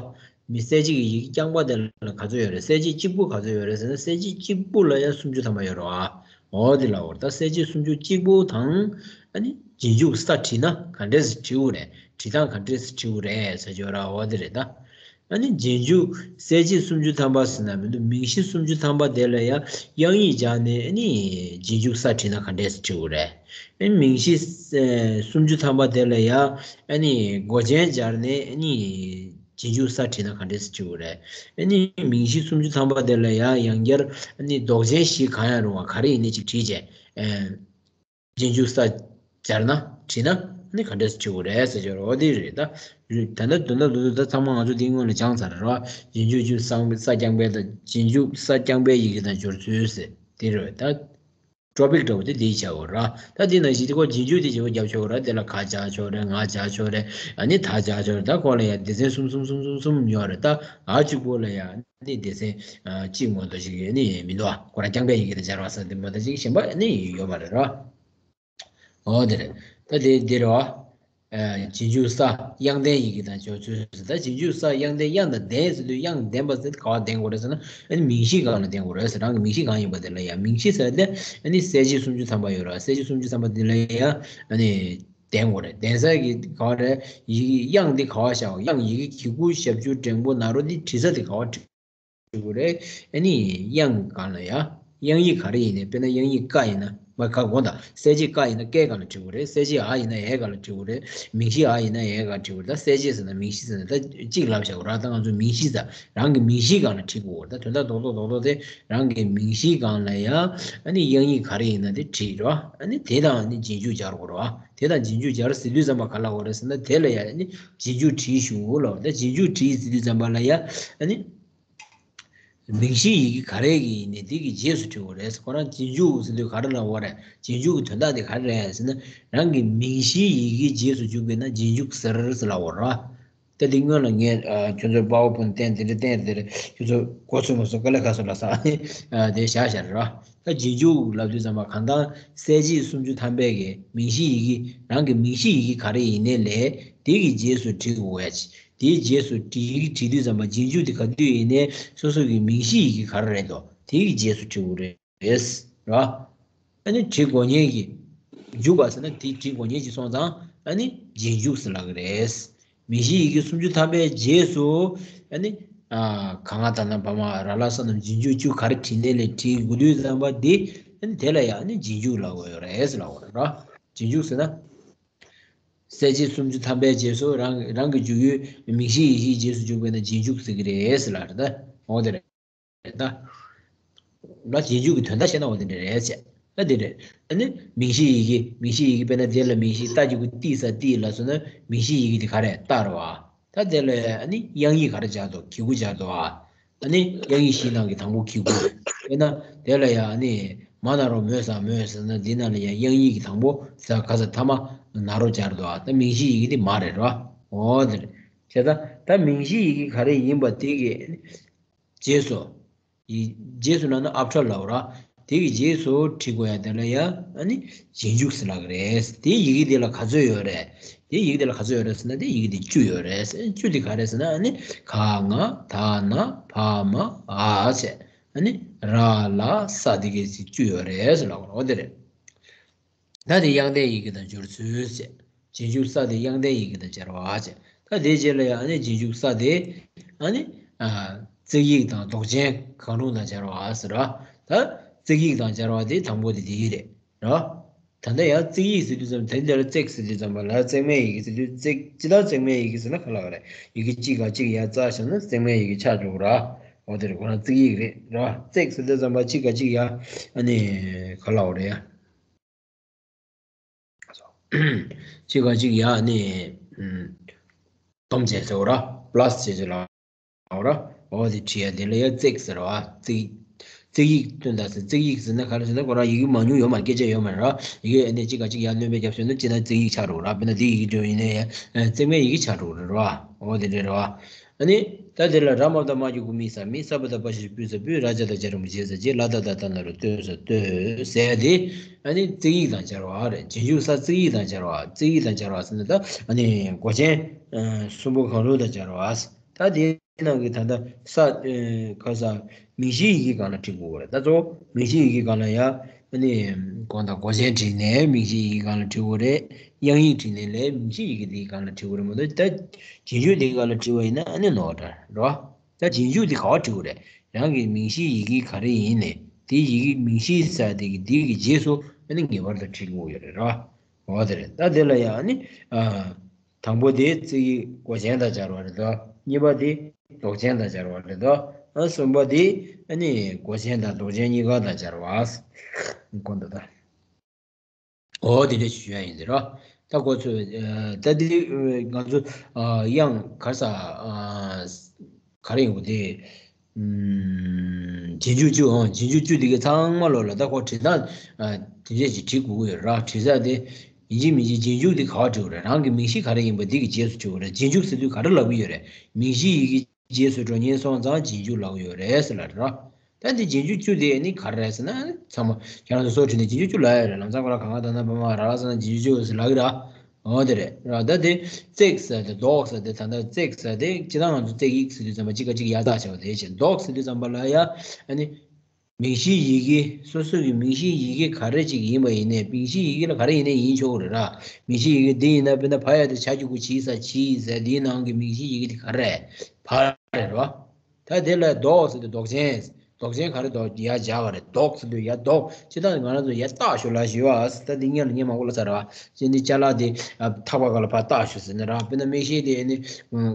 མི་གསལ་བྱེད་ཀྱི་ཡི་གེ་རྐྱང་པ་དེ་ལ་ག་ཚོད་ཡོད་རེད། གསལ་བྱེད་གཅིག་པུ་ག་ཚོད་ཡོད་རེད་ཟེར་ན། གསལ་བྱེད་གཅིག་པུ་ལ་ཡང་སུམ་ཅུ་ཐམ་པ་ཡོད་རེད་བ། འོ་དེ་ལབ་པ་རེད། ད་གསལ་བྱེད་སུམ་ཅུ་གཅིག་པུ་དང་ཨ་ནི་རྗེས་འཇུག་ས་བྲིས་ན་ག་འདྲས་སེ་བྲིས་དགོས་རེད། བྲིས་སྟངས་ག་འདྲས་སེ་བྲིས་དགོས་རེད་ཟེར་གྱི་ཡོད་རེད་བ། འོ་དེ་རེད་ད། ཨ་ནི་རྗེས་འཇུག་གསལ་བྱེད་སུམ་ཅུ་ཐམ་པ་ཟེར་ན་མི་འདུག་མིང་གཞི་སུམ་ཅུ་ཐམ་པ་དེ་ལ་ཡང་དབྱངས་ཡིག་སྦྱར་ནས་ཨ་ནི་རྗེས་འཇུག་ས་བྲིས་ན་ག་འདྲས་སེ་བྲིས་དགོས་རེད། ཨ་ནི་མིང་གཞི་ཨ་སུམ་ཅུ་ཐམ་པ་དེ་ལ་ཡང་ཨ་ནི་མགོ་ཅན་སྦྱར་ནས་ཨ་ནི་རྗེས་འཇུག་ས་བྲིས་ན་ག་འདྲས་སེ་བྲིས་དགོས་རེད། ཨ་ནི་མིང་གཞི་སུམ་ཅུ་ཐམ་པ་དེ་ལ་ཡང་ཡང་བསྐྱར་ཨ་ནི་འདོགས་ཅན་བཞི་གང་ཡང་རུང་བ་ག་རེ་ཡིན་ནའི་ཅིག་བྲིས་བྱས། ཨ། རྗེས་འཇུག་ས་སྦྱར་ན་བྲིས་ན་ནི་ག་འདྲས་སེ་བྲིས་དགོས་རེད་ཟེར་གྱི་ཡོད་རེད། འོ་དེ་རེད་ད། ད་ལྟ་དོན་དག་དེ་ཚོ་ད་ཚང་མ་ང་ཚོ་འདིའི་སྔོན་ལ་སྦྱངས་ཚར་རེད་བ། རྗེས་འཇུག་བཅུ་ས་ས་རྐྱང་པའི་དང་། རྗེས་འཇུག་ས་རྐྱང་པའི་ཡི་གེ་དང་སྦྱོར་ཚུལ་ཟེར་དེ་རེད་ད། ཊོ་པིག་འདྲ་བོ་དེ་འདི་བྱ་དགོས་ར། ད་འདི་ནང་བཞིན་དེ་ཁོ་རྗེས་འཇུག་དེ་བྱེད་པ་རྒྱབ་ཆོག་ར། དེ་ལ་ག་སྦྱར་ཆོག་རེད། ང་སྦྱར་ཆོག་རེད། ཨ་ནི་ད་སྦྱར་ཆོག་རེད། ད་ཁོ་ལ་ཡང་སྡེ་ཚན་གསུམ་གསུམ་གསུམ་གསུམ་གསུམ་ཡོད་རེད། ད་ཨ་གཅིག་པོ་ལ་ཡང་ནི་སྡེ་ཚན་ཨ་གཅིག་མ་གཏོགས་ཅིག་ནི་མི་འདུག་ཨ། ཁོ་རང་རྐྱང་པའི་ཡི་གེ་དང་སྦྱར་བ་ཟེར་དེ་མ་གཏོགས་ཅིག་གཞན་པ་ནི་ཡོད་མ་རེད་ར། འོ་དེ་རེད། ད་དེ་འདི་རེད་བ། ཨ་རྗེས་འཇུག་ས་དབྱངས་ལྡན་ཡི་གེ་དང་སྦྱོར་ཚུལ་ཟེར། ད་རྗེས་འཇུག་ས་དབྱངས་ལྡན། དབྱངས་དང་ལྡན་ཟེར་དུས་དབྱངས་ལྡན་པ་ཟེར་ག་པར་ལྡན་དགོས་རེད་ཟེར་ན། ཨ་ནི་མིང་གཞི་སྒང་ལ་ལྡན་དགོས་རེད་ཟེར། རང་གི་མིང་གཞི་གང་ཡིན་པ་དེ་ལ་ཡང་། མིང་གཞི་ཟེར་ཏེ་ཨ་ནི་གསལ་བྱེད་སུམ་ཅུ་ཐམ་པ་ཡོད་རེད། གསལ་བྱེད་སུམ་ཅུ་ཐམ་པ་དེ་ལ་ཡང་ཨ་ནི་ལྡན་དགོས་རེད། ལྡན་ས་གི་ག་པར་རེད། ཡི་གེ་དབྱངས་འདི་ག་པར་བཞག་དབྱངས་ཡི་གེ་གི་གུ་ཞབས་ཀྱུ་འགྲེང་པོ་ན་རོ་འདི་བྲིས་ས་དེ་ག་པར་བྲིས་དགོས་རེད། ཨ་ནི་དབྱངས་སྒང་ལ་ཡ། དབྱངས་ཡིག་ག་རེ་ཡིན་ནའི། དཔེར་ན་དབྱངས་ཡིག་ཀ་ཡིན་ན། མ་ཁ་དགོངས་དག་གསལ་བྱེད་ཀ་ཡིན་ན་ཀའི་སྒང་ལ་བྲིས་དགོས་རེད། གསལ་བྱེད་འ་ཡིན་ན་འའི་སྒང་ལ་བྲིས་དགོས་རེད། མིང་གཞི་འ་ཡིན་ན་འའི་སྒང་ལ་བྲིས་དགོས་རེད། ད་གསལ་བྱེད་ཟེར་ན་མིང་གཞི་ཟེར་ན་ད་གཅིག་ལབ་བཞག་ར། ད་ང་ཚོ་མིང་གཞི་ཟེར་རང་གི་མིང་གཞིའི་སྒང་ལ་བྲིས་དགོས་རེད། ད་དོན་དག་རྡོག་རྡོག་རྡོག་རྡོག་དེ་རང་གི་མིང་གཞིའི་སྒང་ལ་ཡང་ཨ་ནི་དབྱངས་ཡིག་ག་རེ་ཡིན་ན་དེ་བྲིས་ར། ཨ་ནི་དེ་དང་ཨ་ནི་རྗེས་འཇུག་སྦྱར་དགོས་ར། དེ་དང་རྗེས་འཇུག་སྦྱར་ཟེར་དུས་ཙམ་པ་ག་ལ་འོ་རེད་ཟེར་ན་དེ་ལ་ཡང་ཨ་ནི་རྗེས་འཇུག་བྲིས་ཞུ་ལ། ད་རྗེས་འཇུག་བྲིས་ཟེར་དུས་ཙམ་པ་ལ་ཡང་ཨ་ནི། མིང་གཞིའི་ཡི་གེ་ག་རེ་ཡིན་ནའི་དེ་གི་རྗེས་སུ་བྲིས་དགོས་རེད། ཁོ་རང་རྗེས་འཇུག་ཟེར་དུས་ག་རེ་ལབ་དགོས་རེད། རྗེས་འཇུག་གི་དོན་དག་དེ་ག་རེ་རེད་ཟེར་ན། རང་གི་མིང་གཞིའི་ཡི་གེ་རྗེས་སུ་འཇུག་པས་ན་རྗེས་འཇུག་ཟེར་ཟེར་ལབ་དགོས་རེད། ད་དེ་སྔོན་ལ་ངས་ཨ་ཁྱོད་ཚོར་པ་ཝར་པོའིན་ཊི་བསྟན་དེ་འདྲ་བསྟན་དེ་འདྲ་ཁྱོད་ཚོ་གོ་ཚོད་མ་སོང་། དཀའ་ལས་ཁག་སོང་ལབ་ས་ཨ་དེ་བཞག་བཞག་རེད། ད་རྗེས་འཇུག་ལབ་དུས་ཙམ་པ་གང་ལྟར་གསལ་བྱེད་སུམ་ཅུ་ཐམ་པའི་གི་མིང་གཞིའི་ཡི་གེ་རང་གི་མིང་གཞིའི་ཡི་གེ་ག་རེ་ཡིན་ནའི་ལས་དེ་གི་རྗེས་སུ་བྲིས་དགོས་ཡ་ཆེ། དེའི་རྗེས་སུ་བྲིས་བྲིས་དུས་ཙམ་པ་རྗེས་འཇུག་དེ་ག་དུས་ཡིན་ནའི་སོ་སོ་གི་མིང་གཞི་ཡི་གེ་ག་རེ་རེད་དོ། དེའི་རྗེས་སུ་བྲིས་དགོས་རེད་ར། ཨ་ནི་བྲིས་དགོས་མཁན་གྱི་འཇུག་པ་ཟེར་ན་དེ་བྲིས་དགོས་མཁན་གྱི་སོང་ཙང་ཨ་ནི་རྗེས་འཇུག་ཟེར་ལབ་ཀྱི་རེད། མིང་གཞི་ཡི་གེ་སུམ་ཅུ་ཐམ་པའི་རྗེས་སུ་ཨ་ནི་ཨ་ག་ང་ད་ན་བ་མ་ར་ལ་ས་རྣམས་རྗེས་འཇུག་བཅུ་ག་རེ་བྲིས་ནའི་ལས་བྲིས་དགོས་དུས་ཙམ་པ་དེ་ཨ་ནི་དེ་ལ་ཡང་ཨ་ནི་རྗེས་འཇུག་ལབ་དགོས་ཡོད་རེད་ཟེར་ལབ་དགོས་རེད་ར། རྗེས་འཇུག་ཟེར་ན། གསལ་བྱེད་སུམ་ཅུ་ཐམ་པའི་རྗེས་སུ་རང་རང་གི་འཇུག་ཡུལ་མིང་གཞི་ཡིན་གཞིའི་རྗེས་སུ་འཇུག་པས་ན་རྗེས་འཇུག་ཟེར་གྱི་རེད་ཟེར་ལབ་རེད་ད། འོ་དེ་རེད་ད། ལ་རྗེས་འཇུག་གི་དོན་དག་བཤད་ན་འོ་དེ་འདྲ་རེད་ཟེར། ད་དེ་རེད། ཨ་ནི་མིང་གཞི་ཡི་གེ་མིང་གཞི་ཡི་གེ་དཔེར་ན་དེ་ལ་མིང་གཞི་ཏ་གི་གུ་ཏི་ས་ཏི་ལ་སོང་ན་མིང་གཞི་ཡི་གེ་དེ་ག་རེད་ཏ་རེད་བ། ད་དེ་ལ་ཨ་ནི་དབྱངས་ཡིག་ག་རེ་སྦྱར་འདུག་གི་གུ་སྦྱར་འདུག་ཨ། ཨ་ནི་དབྱངས་ཡིག་བཞི་ནང་གི་དང་པོ་གི་གུ། དཔེར་ན་དེ་ལ་ཡང་ཨ་ནི་མ་ན་རོ་མོ་ས་མོ་ཟེར་ན་འདི་ནང་ལ་ཡང་དབྱངས་ཡིག་གི་དང་པོ་ས་ག་ས་ཐ་མ་ན་རོ་སྦྱར་འདུག་ཨ། ད་མིང་གཞི་ཡི་གེ་འདི་མ་རེད་ར། འོ་དེ་རེད། བྱས་ཙང་ད་མིང་གཞི་ཡི་གེ་ག་རེ་ཡིན་པ་དེ་གི་རྗེས་སུ། ཡི་རྗེས་སུ་ལབ་ན་ཨབ་ཕྲ་ལབ་ར། དེ་གི་རྗེས་སུ་བྲིས་དགོས་ཡ་དེ་ལ་ཡ་ཨ་ནི་རྗེས་འཇུག་ཟེར་ལབ་ཀྱི་རེད། དེ་ཡི་གེ་དེ་ལ་ག་ཚོད་ཡོད་རེད། དེ་ཡི་གེ་དེ་ལ་ག་ཚོད་ཡོད་རེད་ཟེར་ན་དེ་ཡི་གེ་དེ་བཅུ་ཡོད་རེད། བཅུ་དེ་ག་རེད་ཟེར་ན་ཨ་ནི་ག་ང་ད་ན་བ་མ་འ་བྱས་ཨ་ནི་ར་ལ་ས་དེ་གི་བཅུ་ཡོད་རེད་ཟེར་ལབ་ཀྱི་རེད། འོ་དེ་རེད། ད་དེ་དབྱངས་ལྡན་ཡི་གེ་དང་སྦྱོར་ཚུལ་ཟེར། རྗེས་འཇུག་ས་དེ་དབྱངས་ལྡན་ཡི་གེ་དང་སྦྱར་བ་ཟེར། ད་དེའི་རྗེས་ལ་ཡང་ཨ་ནི་རྗེས་འཇུག་ས་དེ་ཨ་ནི་ཨ་བརྩེགས་ཡིག་དང་ལྡོག་ཅན་གང་རུང་དང་སྦྱར་བ་ཟེར་ར། ད་བརྩེགས་ཡིག་དང་སྦྱར་བ་དེ་དང་པོ་དེ་དེ་ཡི་རེད་ར། ད་ལྟ་ཡང་བརྩེགས་ཡིག་ཟེར་དུས་ཙམ་དེ་འདི་ལ་བརྩེགས་ཟེར་དུས་ཙམ་པ་ལ་བརྩེགས་མའི་ཡི་གེ་ཟེར་དུས་བརྩེགས་ཇི་ལྟར་བརྩེགས་མའི་ཡི་གེ་ཟེར་ན་ག་ལ་བ་རེད། ཡི་གེ་གཅིག་ག་གཅིག་ཡར་བརྩེགས་བྱས་ན་བརྩེགས་མའི་ཡི་གེ་ཆགས་འགྲོ་གི་ར། འོ་དེ་རེད། ཁོ་རང་བརྩེགས་ཡིག་རེད་ར། བརྩེགས་ཟེར་དུས་ཙམ་པ་གཅིག་ག་གཅིག་ཡར་ཨ་ནི་ག་ལ་བ་རེད་ཡ། གཅིག་ག་གཅིག་ཡར་ནི་སྡོམ་བྱས་ཟེར་བ་ར། པ་ལ་སི་བྱས་ཟེར་ལ་བ་ར། འོ་དེ་བྲིས་ཡ་དེ་ལ་ཡ་བརྩེགས་ཟེར་བ། བརྩེགས་བརྩེགས་ཡིག་སྟོན་དང་ཟེར། བརྩེགས་ཡིག་ཟེར་ན་ག་རེ་ཟེར་ན་ཁོ་རང་ཡི་གེ་མང་ཉུང་ཡོད་མ་རེད། སྐད་ཆ་ཡོད་མ་རེད་ར། ཡི་གེ་ཨ་ནི་གཅིག་ག་གཅིག་ཡར་སྣོན་པའི་རྒྱབ་ཟེར་ན་སྤྱིར་བཏང་བརྩེགས་ཡིག་ཆགས་འགྲོ་གི་ར། དཔེར་ན་དེ་ཡི་གེ་བྲིས་ཡིན་ན་ཡ་བརྩེགས་མའི་ཡི་གེ་ཆགས་འགྲོ་གི་རེད་བ། འོ་དེ་འདྲ་རེད་བ། ཨ་ནི་ད་དེ་ལ་ར་མ་བཏགས་རྨ་གི་གུ་རྨི་ས་རྨིས། ས་བ་བཏགས་སྦ་ཞབས་ཀྱུ་སྤུས་ས་སྤུས། ར་ཇ་བཏགས་རྗ་རིང་པོ་རྗེས་ས་རྗེས། ལ་ཏ་བཏགས་ལྟ་ན་རོ་ལྟོས་ས་ལྟོས་ཟེར་ཡ་དེ་ཨ་ནི་བརྩེགས་ཡིག་དང་སྦྱར་བ་རེད། རྗེས་འཇུག་ས་བརྩེགས་ཡིག་དང་སྦྱར་བ། བརྩེགས་ཡིག་དང་སྦྱར་བ་ཟེར་ན་ད་ཨ་ནི་མགོ་ཅན་གསུམ་པོ་གང་རུང་དང་སྦྱར་བ། ད་དེའི་ནང་གི་ད་ལྟ་ས་ག་ས་མིང་གཞིའི་ཡི་གེ་སྒང་ལ་བྲིས་དགོས་རེད། ད་གཙོ་བོ་མིང་གཞིའི་ཡི་གེ་སྒང་ལ་ཡ་ཨ་ནི་གོང་དང་མགོ་ཅན་བྲིས་ནས་མིང་གཞིའི་ཡི་གེ་སྒང་ལ་བྲིས་དགོས་རེད། དབྱངས་ཡིག་བྲིས་ནས་ལས་མིང་གཞིའི་ཡི་གེ་དེའི་སྒང་ལ་བྲིས་དགོས་རེད་མ་གཏོགས། ད་རྗེས་འཇུག་དེའི་སྒང་ལ་བྲིས་པ་ཡིན་ན་ཨ་ནི་ནོར་འདྲ་རེད་བ། ད་རྗེས་འཇུག་དེ་ག་པར་བྲིས་དགོས་རེད། རང་གི་མིང་གཞིའི་ཡི་གེ་ག་རེ་ཡིན་ནས་དེའི་ཡི་གེ་མིང་གཞིའི་ས་དེ་གི་དེ་གི་རྗེས་སུ་ཨ་ནི་ངེས་པར་དུ་བྲིས་དགོས་ཡོད་རེད་ར། འོ་དེ་རེད། ད་དེ་ལ་ཡང་ཨ་ནི་ཨ་དང་པོ་དེ་བརྩེགས་ཡིག་མགོ་ཅན་དང་སྦྱར་བ་རེད་དོ། གཉིས་པ་དེ་ལྡོག་ཅན་དང་སྦྱར་བ་རེད་དོ། ཨ་གསུམ་པ་དེ་ཨ་ནི་མགོ་ཅན་དང་ལྡོག་ཅན་གཉིས་ཀ་དང་སྦྱར་བ། གོ་འདུག་ད། འོ་དེ་འདྲ་ཞུ་ཡ་ཡིན་ཟེར་རོ། ད་ཁོ་ཚོས་ཨ་ད་དེ་ཨ་ང་ཚོ་ཨ་དབྱངས་ག་ས་ཨ་ག་རེ་ཡོང་གི་དེ་ཨམ་རྗེས་འཇུག་བཅུ། ཨང་རྗེས་འཇུག་བཅུ་དེ་གའི་ཚང་མ་ལོག་ལ་ད་ཁོ་བྲིས་སྟངས་ཨ་དེ་འདྲས་ཅིག་བྲིས་དགོས་ཀྱི་ཡོད་ར། བྲིས་ས་དེ་ཡིན་གཅིག་མིན་གཅིག་རྗེས་འཇུག་དེ་ག་པར་བྲིས་དགོས་རེད། རང་གི་མིང་གཞི་ག་རེ་ཡིན་པ་དེ་གི་རྗེས་སུ་བྲིས་དགོས་རེད། རྗེས་འཇུག་ཟེར་དུས་ག་རེ་ལབ་ཀྱི་ཡོད་རེད། མིང་གཞི་ཡི་གེ་རྗེས་སུ་འགྲོ་ཉེན་སོང་ཙང་རྗེས་འཇུག་ལབ་ཀྱི་ཡོད་རེད་ཟེར་ལབ་རེད་ར། ད་འདི་རྗེས་འཇུག་བཅུ་དེ་ནི་ག་རེ་རེད་ཟེར་ན། ཚང་མ་ཁྱེད་རང་ཚོ་སོ་བྲིས་ནས་རྗེས་འཇུག་བཅུ་ལབ་ཡ་རེད། ལམ་སང་ཁོ་རང་ག་ང་ད་ན་བ་མ་ར་ལ་ས་ན་རྗེས་འཇུག་བཅུ་ཟེར་ལབ་ཀྱི་ར། འོ་དེ་རེད་ར། ད་དེ་བརྩེགས་ཟེར་དེ་ལྡོག་ཟེར་དེ་ད་ལྟ་བརྩེགས་ཟེར་དེ་སྤྱིར་བཏང་ང་ཚོ་བརྩེགས་ཡིག་ཟེར་དུས་ཙམ་པ་གཅིག་ག་གཅིག་ཡར་བཏགས་བྱས་པ་དེ་བཞིན། ལྡོག་ཟེར་དུས་ཙམ་པ་ལ་ཡ་ཨ་ནི་མིང་གཞིའི་ཡི་གེ་སོ་སོ་གི་མིང་གཞིའི་ཡི་གེ་ག་རེ་ཅིག་ཡིན་པ་ཡིན་ནའི་མིང་གཞིའི་ཡི་གེ་ལ་ག་རེ་ཡིན་ནའི་ཡིན་ཆོག་གི་རེད་ར། མིང་གཞིའི་ཡི་གེ་འདི་ཡིན་ན་དཔེར་ན་ཕ་ཡ་དེ་ཆ་གི་གུ་ཕྱི་ས་ཕྱིའི་ཟེར་འདིའི་ནང་གི་མིང་གཞིའི་ཡི་གེ་དེ་ག་རེ་རེད། ཕ་རེད་ར། ད་དེ་ལ་ལྡོག་ཟེར་དུས་ལྡོག་ཅན། འདོགས་ཅན་ག་རེ་འདོགས། ཡ་སྦྱར་བ་རེད། འདོགས་ཟེར་དུས་ཡ་འདོགས། ཅི་ལྟར་ང་རང་ཚོ་ཡ་བཏགས་ཞོག་ལབ་ཞུས་པ། ད་འདི་སྔོན་ལ་སྔོན་མ་འགོ་ལ་ཚར་བ། ཅི་འདི་ཅ་ལག་འདི་ཨ་ཐག་པ་སྒང་ལ་ཕར་བཏགས་ཞོག་ཟེར་ན་ར། དཔེར་ན་མིག་ཤེལ་དེ་ནི་ཨ་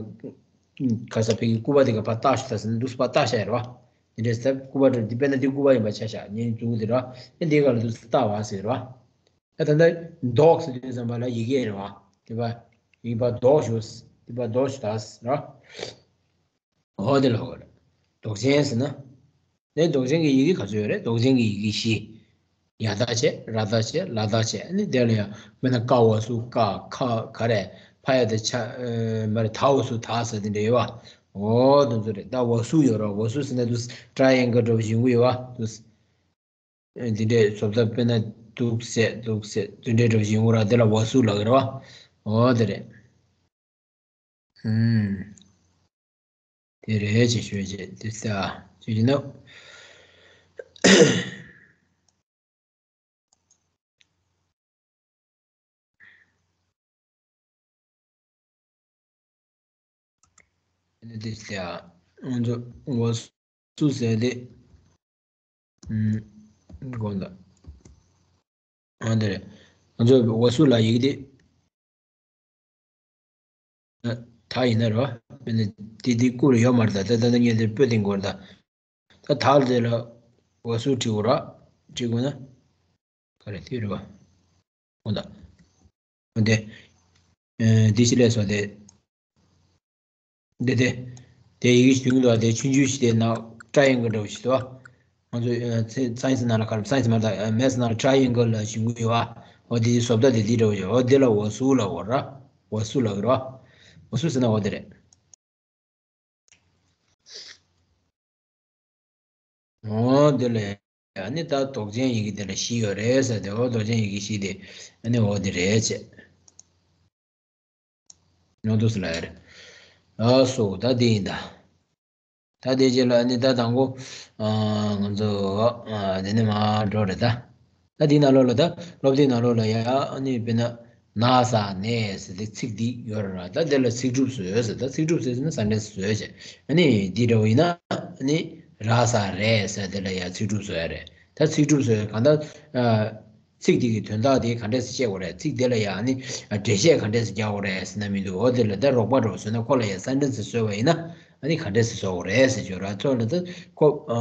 ག་ས་ཕ་གི་སྐུད་པ་དེ་ག་ཕར་བཏགས་ཞོག་ད་ཟེར་ན་འདུག་སེ་ཕར་བཏགས་བཞག་ཡ་རེད་བ། དེ་འདྲས་ཟེར། སྐུད་པ་འདྲ་འདི་དཔེར་ན་འདི་སྐུད་པ་ཡིན་པ་ཆ་བཞག་ཉིན་མཚན་དེ་ར། ཨེ་འདི་སྒང་ལ་འདུག་སེ་བཏགས་པ་ཟེར་བ། ཨེ་ད་ལྟ་འདོགས་ཟེར་དུས་ཙམ་པ་ལ་ཡི་གེ་རེད་བ། དེ་པ་ཡིན་པ་འདོགས་ཞོག་དེ་པ་འདོགས་ཞོག་ད་ཟེར་ར། འོ་དེ་ལ་འོ་རེད། འདོགས་ཅན་ཟེར་ན། དེ་འདོགས་ཅན་གྱི་ཡི་གེ་ག་ཚོད་ཡོད་རེད། འདོགས་ཅན་གྱི་ཡི་གེ་བཞི། ཡ་བཏགས་བྱས། ར་བཏགས་བྱས། ལ་བཏགས་བྱས། ཨ་ནི་དེ་ལ་ཡང་དཔེར་ན་ཀ་འོག་ཟུར་ཀ། ཁ་ག་རེ། ཕ་ཡ་བཏགས་ཕྱ། ཨ་མ་རེད། ད་འོག་ཟུར་ད་ཟེར་དེ་འདྲ་ཡོད་བ། འོ་དེ་ཚོ་རེད། ད་འོག་ཟུར་ཡོད་ར། འོག་ཟུར་ཟེར་ན་འདུག་སེ་ཊ་རའི་ཨེང་གལ་འདྲ་པོ་ཞིག་ཡོང་གི་ཡོད་བ། འདུག་སེ། ཨ་འདི་འདྲས་བཟོ་ལྟ་དཔེར་ན་འདུག་སེ་འདུག་སེ་དེ་འདྲས་འདྲ་པོ་ཞིག་ཡོང་གི་ར། དེ་ལ་འོག་ཟུར་ལབ་ཀྱི་རེད་བ། འོ་དེ་རེད། ཨུམ། དེ་རེད་ཅེས་ཞུ་བྱེད་དེ་ས་ཅེས་ཀྱི་ན། དེ་ས་ང་ཚོ་འོག་ཟུར་ཟེར་དེ། ཨུམ། དགོངས་དག་ཨ་འདི་རེད། ང་ཚོ་འོག་ཟུར་ལ་ཡི་གེ་དེ། ད་ཡིན་ན་རོ། དཔེར་ན་དེ་དེ་སྐུ་རུ་ཡོད་མ་རེད། ད་ད་ད་ངས་དེ་སྤོས་ཏིང་གོ་རེད། ད་ད་ད་དེ་ལ་འོག་ཟུར་བྲིས་དགོས་ར། བྲིས་དགོས་ན། ག་རེ་དེ་རེད་བ། འོ་ད། འོ་དེ། ཨེ་དེ་ཕྱི་ལས་སོ་དེ། འདི་དེ། དེ་ཡི་གེ་ཞིག་འདུག་དེ་ཆུང་ཆུང་ཞིག་དེ་ནང་ཊ་རའི་ཨེང་གལ་འདྲ་བོ་ཞིག་འདུག་ང་ཚོ་ཨ་སའེན་སི་ནང་ལ་ག་རེ། སའེན་སི་མ་རེད། ཨ་མེ་ཐི་ནང་ལ་ཊ་རའི་ཨེང་གལ་ལབ་ཞིག་ཡོད་བ། འོ་དེ་བཟོ་ལྟ་དེ་འདི་འདྲ་བོ་ཡོད། འོ་དེ་ལ་འོག་ཟུར་ལབ་དགོས་ར། འོག་ཟུར་ལབ་དགོས་ར། འོག་ཟུར་ཟེར་ན་འོ་དེ་རེད། འོ་དེ་ལ་ཨ་ནི་ད་འདོགས་ཅན་ཡི་གེ་དེ་ལ་བཞི་ཡོད་རེད་ཟེར་ཏེ། འོ་འདོགས་ཅན་ཡི་གེ་བཞི་དེ་ཨ་ནི་འོ་དེ་རེད་ཅེས། ནོར་འདུག་སེ་ལབ་ཡ་རེད། ཨ་སོ་ད་དེ་ཡིན་ད། ད་དེ་རྗེས་ལ་ཨ་ནི་ད་དང་པོ་ཨ་ང་ཚོ་ཨ་དེ་ནས་མར་འགྲོ་རེད་ད། ད་དེའི་ནང་ལོགས་ལ་ད་སློབ་དེབ་ནང་ལོགས་ལ་ཡ་ཨ་ནི་དཔེར་ན་ན་ས་ནས་ཟེར་ཏེ་ཚིག་འདི་ཡོད་རེད་ར། ད་དེ་ལ་ཚིག་གྲུབ་བཟོས་ཟེར། ད་ཚིག་གྲུབ་བཟོས་ཟེར་ན་སེན་ཊེན་སི་བཟོས་བྱས། ཨ་ནི་འདི་འདྲ་བོ་ཡིན་ན་ཨ་ནི་ར་ས་རེད་ཟེར་དེ་ལ་ཡ་ཚིག་གྲུབ་བཟོ་ཡ་རེད། ད་ཚིག་གྲུབ་བཟོས་གང་ལྟར་ཨ། ཚིག་དེ་གི་དོན་དག་དེ་ག་འདྲས་སེ་བཤད་དགོས་རེད། ཚིག་དེ་ལ་ཡང་ནི་འགྲེལ་བཤད་ག་འདྲས་སེ་རྒྱག་དགོས་རེད་ཟེར་ན་མི་འདུག་འོ་དེ་ལ་ད་རོགས་པ་འདྲ་བོ་བཟོས་ན། ཁོ་ལ་ཡང་སེན་ཊེན་སི་བཟོས་པ་ཡིན་ན་ཨ་ནི་ག་འདྲས་སེ་བཟོ་དགོས་རེད་ཟེར་བརྗོད་ར། ཐོག་ལ་ད་ཁོ་ཨ་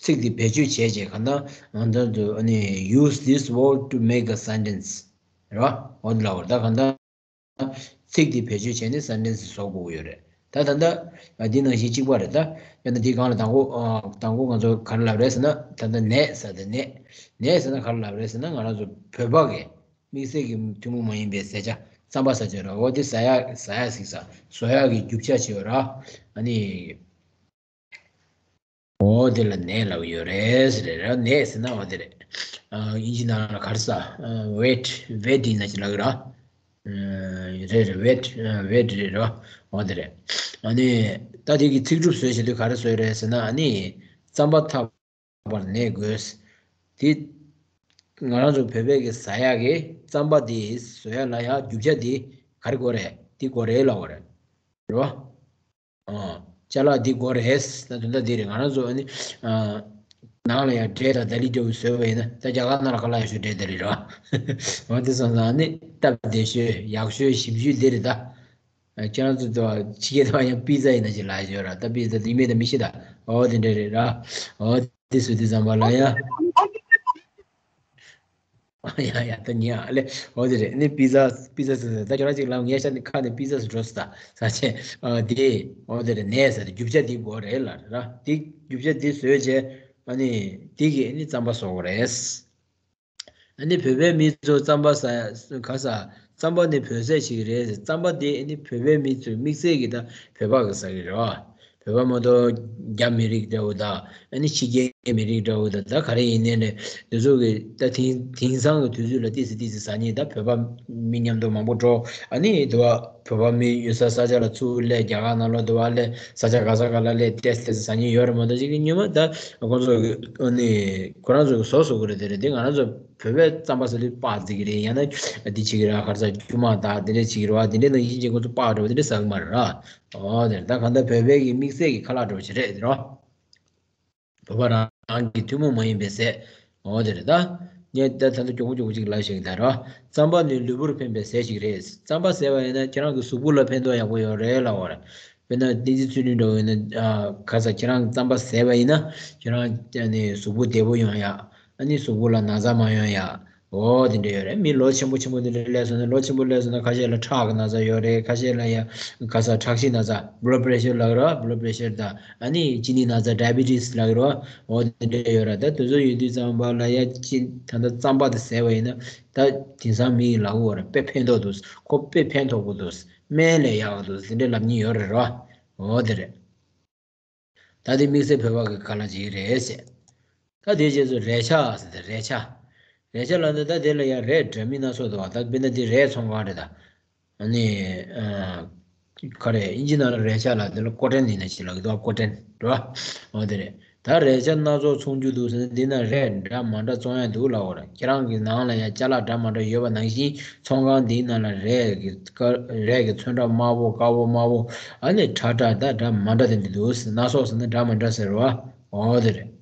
ཚིག་དེ་བེད་སྤྱོད་བྱས་རྗེས་གང་ལྟར་ཨ་ད་དུ་ཨ་ནི་use this word to make a sentence རེད་བ། འོ་དེ་ལ་འོ་ད་གང་ལྟར། ཚིག་འདི་བེད་སྤྱོད་བྱས་ནས་སེན་ཊེན་སི་བཟོ་དགོས་ཀྱི་ཡོད་རེད། ད་ད་ལྟ་འདི་ནང་བཞིན་གཅིག་པ་རེད་ད། དཔེར་ན་འདི་སྒང་ལ་དང་པོ་དང་པོ་ང་ཚོ་ག་རེ་ལབ་རེད་ཟེར་ན། ད་ལྟ་ནས་ཟེར་ཏེ་ནས། ནས་ཟེར་ན་ག་རེ་ལབ་རེད་ཟེར་ན། ང་རང་ཚོ་བོད་པ་གི་དམིགས་བསལ་གྱི་ཐུན་མོང་མ་ཡིན་པའི་ཟས་བཅའ་རྩམ་པ་ཟེར་གྱི་རེད། འོ་དེ་ཟ་ཡག་ཟ་ཡག་ཟིག་ཟ། བཟོ་ཡག་གི་རྒྱུ་ཆ་ཅིག་ཡོད་ར། ཨ་ནི། འོ་དེ་ལ་ནས་ལབ་ཡོད་རེད་ཟེར་རེད་ར། ནས་ཟེར་ན་འོ་དེ་རེད། ཨ་དབྱིན་ཇི་ནང་ལ་ག་རེ་ཟ། ཝེཊ། ཝེཊ་ཡིན་ན་ཅི་ལབ་ཀྱི་ར། ཨ་རེད་རེད། ཝེཊ། ཝེཊ་རེད་ར། འོ་དེ་རེད། ཨ་ནི་ད་དེ་གི་ཚིག་གྲུབ་བཟོས་བྱེད་དུས་ག་རེ་བཟོས་རེད་ཟེར་ན། ཨ་ནི་རྩམ་པ་འཐག་པར་ནས་དགོས། དེ་ང་རང་ཚོ་བོད་པའི་གི་ཟ་ཡག་གི་རྩམ་པ་དེ་བཟོ་ཡག་ལ་ཡག་རྒྱུ་ཆ་དེ་ག་རེ་དགོས་རེད། དེ་དགོས་རེད་ལབ་པ་རེད། རེད་བ། ཨོ། ཅ་ལག་འདི་དགོས་རེད། ད་དོན་དག་འདི་རེད། ང་རང་ཚོ་ཨ་ནི་ཨ་ནང་ལ་ཡང་འབྲས་དང་དལ་ལི་འདྲ་བོ་བཟོས་པ་ཡིན་ན། ད་རྒྱ་གར་ནང་ལ་ག་ལ་ཡང་ཞུ་འབྲས་དལ་ལི་རེད་བ། འོ་དེ་སོང་ཙང་ཨ་ནི་སྟབས་བདེ་ཤོས་ཡག་ཤོས་ཞིམ་ཤོས་འདི་རེད་ད། ཨ་ཁྱེད་རང་ཚོ་ཕྱི་རྒྱལ་དུ་ཡང་པི་ཛ་ཡིན་ན་ཅིག་ལབ་ཡོད་ར། ད་པི་ཛ་འདི་མེད་ད་མི་ཤེས་ད། འོ་དེ་འདྲ་རེད་ར། འོ་དེ་སུ་དེ་ཙམ་པ་ལ་ཡང་། ཡ་ཡ་ད་ཉེ་ཨ་ལེ། འོ་དེ་རེད། ནི་པི་ཛ་པི་ཛ་ཟེར་ཟེར། ད་ཁྱོད་རང་ཅིག་ལབ། ངས་ཤ་ནི་ཁ་ནས་པི་ཛ་ཟེར་འགྲོ་ཟེར་ད། ས་ཆེ་ཨ་དེ། འོ་དེ་རེད། ནས་ཟེར་རྒྱུ་ཆ་འདི་དགོས་རེད་ལ་ར། དེ་རྒྱུ་ཆ་འདི་བཟོས་རྗེས་ཨ་ནི་དེ་གི་ཨ་ནི་རྩམ་པ་བཟོ་དགོས་རེད། ཨ་ནི་བོད་པའི་མི་ཚོ་རྩམ་པ་ཟ་ག་ཟ། རྩམ་པ་ནི་བོད་ཟས་ཤིག་རེད། རྩམ་པ་དེ་ཨ་ནི་བོད་པའི་མི་ཚོས་དམིགས་བསལ་གྱི་ད་བོད་པ་གི་ཟ་གི་རེད་བ། བོད་པ་མ་གཏོགས་རྒྱ་མི་རིགས་འདྲ་བོ་དང་། ཨ་ནི་ཕྱི་རྒྱལ་མི་རིགས་འདྲ་བོ་དང་། ད་ག་རེ་ཡིན་ནའི་རེད། དེ་ཚོ་གི་ད་དེང་དེང་སང་གི་དུས་ཚོད་ལ་ཏོག་ཙམ་ཏོག་ཙམ་ཟ་མཁན་ད་བོད་པ་མི་མཉམ་དུ་མང་པོ་འགྲོ། ཨ་ནི་དེ་བ་བོད་པ་མི་ཡོད་ས་ས་ཆ་ལ་ཚུར་སླེབས། རྒྱ་གར་ནང་ལོགས་དེ་བ་སླེབས། ས་ཆ་ག་ས་ག་ལ་སླེབས་ཏོག་ཙམ་ཏོག་ཙམ་ཟ་མཁན་ཡོད་རེད་མ་གཏོགས། ཅིག་གི་སྔོན་མ་ད་ཁོ་ཚོ་གི་ཨ་ནི་ཁོ་རང་ཚོ་གི་བཟོ་བཟོ་གི་རེད། དེ་རེད། དེ་ང་རང་ཚོ་བོད་པའི་རྩམ་པ་ཟ་དུས་སྤགས་བརྩི་གི་རེད། ཡང་ན་འདི་བྱེད་ཀྱི་རེད། ག་རེ་ཟ། རྒྱུ་མ་དང་དེ་འདྲ་བྱེད་ཀྱི་རེད་བ། དེ་འདྲ་ནང་བཞིན་བྱས་ཁོ་ཚོ་སྤགས་འདྲ་བོ་དེ་འདྲ་ཟ་གི་མ་རེད་ར། འོ་དེ་རེད། ད་གང་ལྟར་བོད་པའི་གི་དམིགས་བསལ་གྱི་ཁ་ལག་འདྲ་བོ་ཞིག་རེད་དེ་རོ། བོད་པ་རང་གི་ཐུན་མོང་མ་ཡིན་པའི་ཟས། འོ་དེ་རེད་ད། ངས་ད་ད་ལྟ་མགྱོགས་པོ་མགྱོགས་པོ་ཅིག་ལབ་ཤེས་ཀྱི་ད་རོ། རྩམ་པ་ནི་ལུས་པོར་ཕན་པའི་ཟས་ཤིག་རེད། རྩམ་པ་ཟས་པ་ཡིན་ན་ཁྱེད་རང་གི་གཟུགས་པོ་ལ་ཕན་ཐོགས་ཡག་པོ་ཡོད་རེད་ལབ་པ་རེད། དཔེར་ན་བསྟན་འཛིན་ཚུལ་ཁྲིམས་འདྲ་བོ་ཡིན་ན་ཨ་ཁ་ས་ཁྱེད་རང་རྩམ་པ་ཟས་པ་ཡིན་ན་ཁྱེད་རང་ཨ་ནི་གཟུགས་པོ་བདེ་པོ་ཡོང་ཡག་ཨ་ནི་གཟུགས་པོ་ལ་ན་ཚ་མ་ཡོང་ཡག་འོ་དེ་འདྲ་ཡོད་རེད། མི་ལོ་ཆེན་པོ་ཆེན་པོ་དེ་འདྲ་སླེབས་སོང་ན་ལོ་ཆེན་པོ་སླེབས་སོང་ན་ཁ་ཤས་ལ་ཁྲག་གི་ན་ཚ་ཡོད་རེད། ཁ་ཤས་ལ་ཡང་ཁ་ས་ཁྲག་ཤེད་ན་ཚ་blood pressure ལབ་ཀྱི་རེད་བ། blood pressure དང་ཨ་ནི་གཅིན་སྙི་ན་ཚ་diabetes ལབ་ཀྱི་རེད་བ། འོ་དེ་འདྲ་ཡོད་ར། ད་དེ་ཚོ་ཡོད་དུས་ཙམ་པ་ལ་ཡ་ཅི་ད་ལྟ་རྩམ་པ་དེ་ཟས་པ་ཡིན་ན་ད་དེང་སང་མི་ཡི་ལབ་ཀྱི་ཡོད་རེད། དཔེ་ཕན་ཐོགས་འདུག་ཁོ་དཔེ་ཕན་ཐོགས་པོ་འདུག་སྨན་ལས་ཡག་འདུག་དེ་འདྲ་ལབ་མཁན་ཡོད་རེད་ར། འོ་དེ་རེད། ད་དེ་དམིགས་བསལ་བོད་པ་གི་ཁ་ལག་ཅིག་རེད་ཟེར། ད་དེའི་རྗེས་སུ་རས་ཆག་ཟེར་ཏེ་རས་ཆག་རས་ཆག་ལབ་ན་ད་དེ་ལ་ཡང་རས་འདྲ་མིན་སྣ་ཚོགས་འདུག་བ། ད་དཔེར་ན་དེ་རས་ཚོང་ཁང་རེད་ད། ཨ་ནི། ཨ། ག་རེ་ཨིན་ཇི་ནང་ལ་རས་ཆག་ལབ་དེ་ལ་ཀོ་ཊན་ཡིན་ན་ཅི་ལབ་ཀྱི་འདུག་བ། ཀོ་ཊན་རེད་བ། འོ་དེ་རེད། ད་རས་ཆག་སྣ་ཚོགས་ཚོང་རྒྱུ་འདུག་ཟེར་ན་འདི་ན་རས་འདྲ་མ་འདྲ་བཙོང་ཡ་འདུག་ལབ་ཀྱི་ཡོད་རེད། ཁྱེད་རང་གི་ནང་ལ་ཡང་ཅ་ལག་འདྲ་མ་འདྲ་ཡོད་པ་ནང་བཞིན་ཚོང་ཁང་འདིའི་ནང་ལ་རས་ཀྱི་དཀར་རས་ཀྱི་ཚོན་ཁྲ་དམར་པོ་དཀར་པོ་དམར་པོ་ཨ་ནི་ཁྲ་ཁྲ་ད་འདྲ་མ་འདྲ་དེ་འདྲ་འདུག་སྣ་ཚོགས་ཟེར་ན་འདྲ་མ་འདྲ་ཟེར་བ། འོ་དེ་རེད།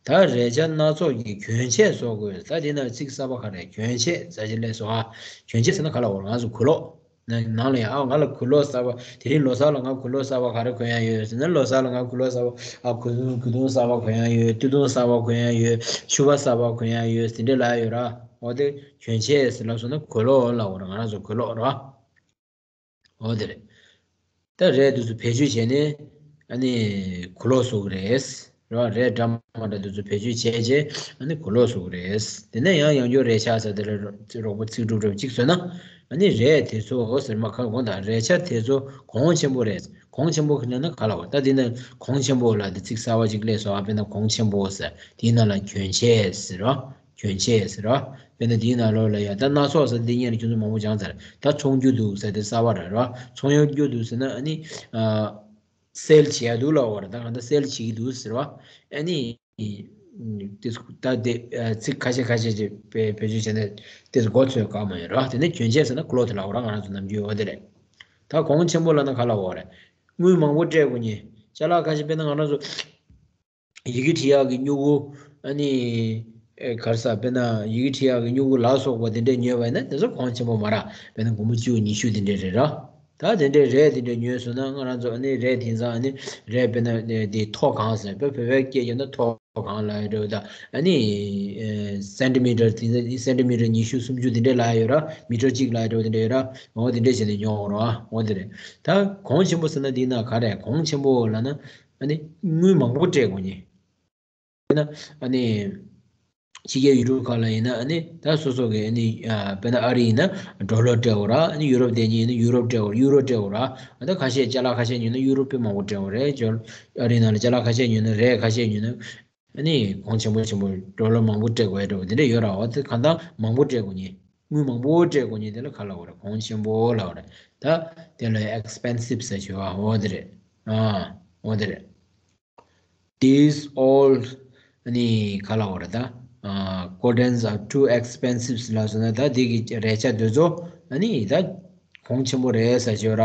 ད་རས་ཆག་སྣ་ཚོགས་ཀྱི་གྱོན་ཆས་བཟོ་དགོས། ད་དེ་ན་ཚིག་གསར་པ་ག་རེ་གྱོན་ཆས་ཟེར་གྱི་ལས་སོ་ཨ། གྱོན་ཆས་ཟེར་ན་ག་ལ་འོ་ང་ཚོ་གོས་ལོག་ནང་ལ་ཡང་ཨ་ང་ལ་གོས་ལོག་གསར་པ་དེ་རིང་ལོ་གསར་ལ་ང་གོས་ལོག་གསར་པ་ག་རེ་གོན་ཡ་ཡོད་ཟེར་ན་ལོ་གསར་ལ་ང་གོས་ལོག་གསར་པ་ཨ་གོས་གོས་ཐུང་གསར་པ་གོན་ཡ་ཡོད། སྟོད་ཐུང་གསར་པ་གོན་ཡ་ཡོད། ཕྱུ་པ་གསར་པ་གོན་ཡ་ཡོད་ཟེར་འདྲ་ལབ་ཡོད་ར། འོ་དེ་གྱོན་ཆས་ཟེར་ལབ་སོང་ན་གོས་ལོག་ལབ་འོ་ར། ང་རང་ཚོ་གོས་ལོག་ར། འོ་དེ་རེད། ད་རས་དེ་ཚོ་བེད་སྤྱོད་བྱས་ནས་ཨ་ནི་གོས་ལོག་བཟོ་གི་རེད། རེད་བ། རས་འདྲ་མ་འདྲ་དེ་ཚོ་བེད་སྤྱོད་བྱས་རྗེས་ཨ་ནི་གོས་ལོག་བཟོ་གི་རེད། དེ་ནས་ཡང་ཡང་བསྐྱར་རས་ཆག་ཟེར་དེ་ལ་རོགས་པ་ཚིག་གྲུབ་གྲུབ་གཅིག་བཟོས་ན་ཨ་ནི་རས་དེ་ཚོ་ཟེར་མ་ཁ་གོང་དང་རས་ཆག་དེ་ཚོ་གོང་ཆེན་པོ་རེད། གོང་ཆེན་པོ་ཁ་ན་ན་ག་ལ་བ། ད་དེ་ནས་གོང་ཆེན་པོ་ལ་དེ་ཚིག་གསར་བ་གཅིག་སླེབས་སོང་། ཨ་དཔེར་ན་གོང་ཆེན་པོ་ཟེར་དེའི་ནང་ལ་གྱོན་ཆས་ཟེར་རོ། གྱོན་ཆས་ཟེར་རོ། དཔེར་ན་དེའི་ནང་ལོགས་ལ་ཡ་ད་སྣ་ཚོགས་ཟེར་དེ་སྔོན་ལ་ཁྱོད་ཚོ་མང་པོ་སྦྱངས་ཚར། ད་ཚོང་རྒྱུ་འདུག་ཟེར་དེ་གསར་བ་རེད་རོ། ཚོང་རྒྱུ་འདུག་ཟེར་ན་ཨ་ནི། ཨ། སེལ་བྱེད་ཡ་འདུག་ལབ་པ་རེད། ད་གང་ལྟར་སེལ་བྱེད་ཀྱི་འདུག་ཟེར་བ། ཨ་ནི། དེ་ད་དེ་ཚིག་ཁ་ཤས་ཁ་ཤས་ཅིག་བེད་བེད་སྤྱོད་བྱས་ནས་དེ་ཚོ་མགོ་ཚོས་ག་མ་ཡོད་རོ། དེ་ནས་གྱོན་ཆས་ཟེར་ན་ཀློ་དེ་ལབ་པ་ར། ང་རང་ཚོ་ནམ་རྒྱུན་ཡོད་དེ་རེད། ད་གོང་ཆེན་པོ་ལབ་ན་ག་ལབ་པ་རེད། དངུལ་མང་པོ་སྤྲད་དགོས་ཉེ། ཅ་ལག་ཁ་ཤས་དཔེར་ན་ང་རང་ཚོ། ཡི་གེ་འབྲི་ཡག་གི་སྨྱུ་གུ། ཨ་ནི། ཨེ་ག་རེ་ཟ། དཔེར་ན་ཡི་གེ་འབྲི་ཡག་གི་སྨྱུ་གུ་ལ་སོགས་པ་དེ་འདྲས་ཉོས་པ་ཡིན་ན་དེ་ཚོ་གོང་ཆེན་པོ་མ་རེད། དཔེར་ན་སྒོར་མོ་བཅུ་ཉི་ཤུ་དེ་འདྲས་རེད་ར། ད་དེ་འདྲས་རས་དེ་འདྲས་ཉོས་སོང་ན་ང་རང་ཚོ་ཨ་ནི་རས་དེང་སང་ཨ་ནི་རས་དཔེར་ན་དེ་མཐོ་སྒང་ཟེར། དཔེ་བོད་པའི་སྐད་བརྗོད་ན་མཐོ་སྒང་ལབ་ཡ་འདྲ་བོ་དང་ཨ་ནི། ཨེ་སེན་ཊི་མི་ཊར་དེང་སང་སེན་ཊི་མི་ཊར་ཉི་ཤུ་སུམ་ཅུ་དེ་འདྲས་ལབ་ཡ་ཡོད་ར། མི་ཊར་གཅིག་ལབ་ཡ་འདྲ་བོ་དེ་འདྲས་ཡོད་ར། འོ་དེ་འདྲས་བྱས་ནས་ཉོ་དགོས་ར། འོ་དེ་རེད། ད་གོང་ཆེན་པོ་ཟེར་ན་འདི་ན་ག་རེ་གོང་ཆེན་པོ་ལབ་ན། ཨ་ནི་དངུལ་མང་པོ་སྤྲད་དགོས་ཉེ། དཔེར་ན་ཨ་ནི་ཕྱི་རྒྱལ་ཡུལ་གྲུ་ཁག་ལ་ཡིན་ན་ཨ་ནི་ད་སོ་སོ་གི་ཨ་ནི་ཨ་དཔེར་ན་ཨ་རི་ཡིན་ན་ཌོ་ལར་སྤྲད་དགོས་ར། ཨ་ནི་ཡུ་རོབ་བསྡད་མཁན་ཡིན་ན་ཡུ་རོབ་སྤྲད་དགོས། ཡུ་རོ་སྤྲད་དགོས་ར། ཨ་ད་ཁ་ཤས་ཅ་ལག་ཁ་ཤས་ཉོས་ན་ཡུ་རོ་དཔེ་མང་པོ་སྤྲད་དགོས་རེད། ཅོ་ཨ་རི་ནང་ལ་ཅ་ལག་ཁ་ཤས་ཉོས་ན་རས་ཁ་ཤས་ཉོས་ན་ཨ་ནི་གོང་ཆེན་པོ་ཆེན་པོ་ཌོ་ལར་མང་པོ་སྤྲད་དགོས་ཡ་འདྲ་བོ་དེ་འདྲ་ཡོད་ར། འོ་དེ་གང་ལྟར་མང་པོ་སྤྲད་དགོས་ཉེ། དངུལ་མང་པོ་སྤྲད་དགོས་ཉེ། དེ་ལ་ག་ལབ་དགོས་རེད། གོང་ཆེན་པོ་ལབ་དགོས་རེད། ད་དེ་ལ་ཨེག་སི་པེན་སིབ་ཟེར་བྱས་པ་འོ་དེ་རེད། ཨ་འོ་དེ་རེད། These all ཨ་ནི་ག་ལབ་དགོས་རེད་ད། ཨ་cottons are too expensive ལབ་སོང་ན་ད་དེ་གི་རས་ཆ་དེ་ཚོ་ཨ་ནི་ད་གོང་ཆེན་པོ་རེད་ཟེར་བྱས་ར།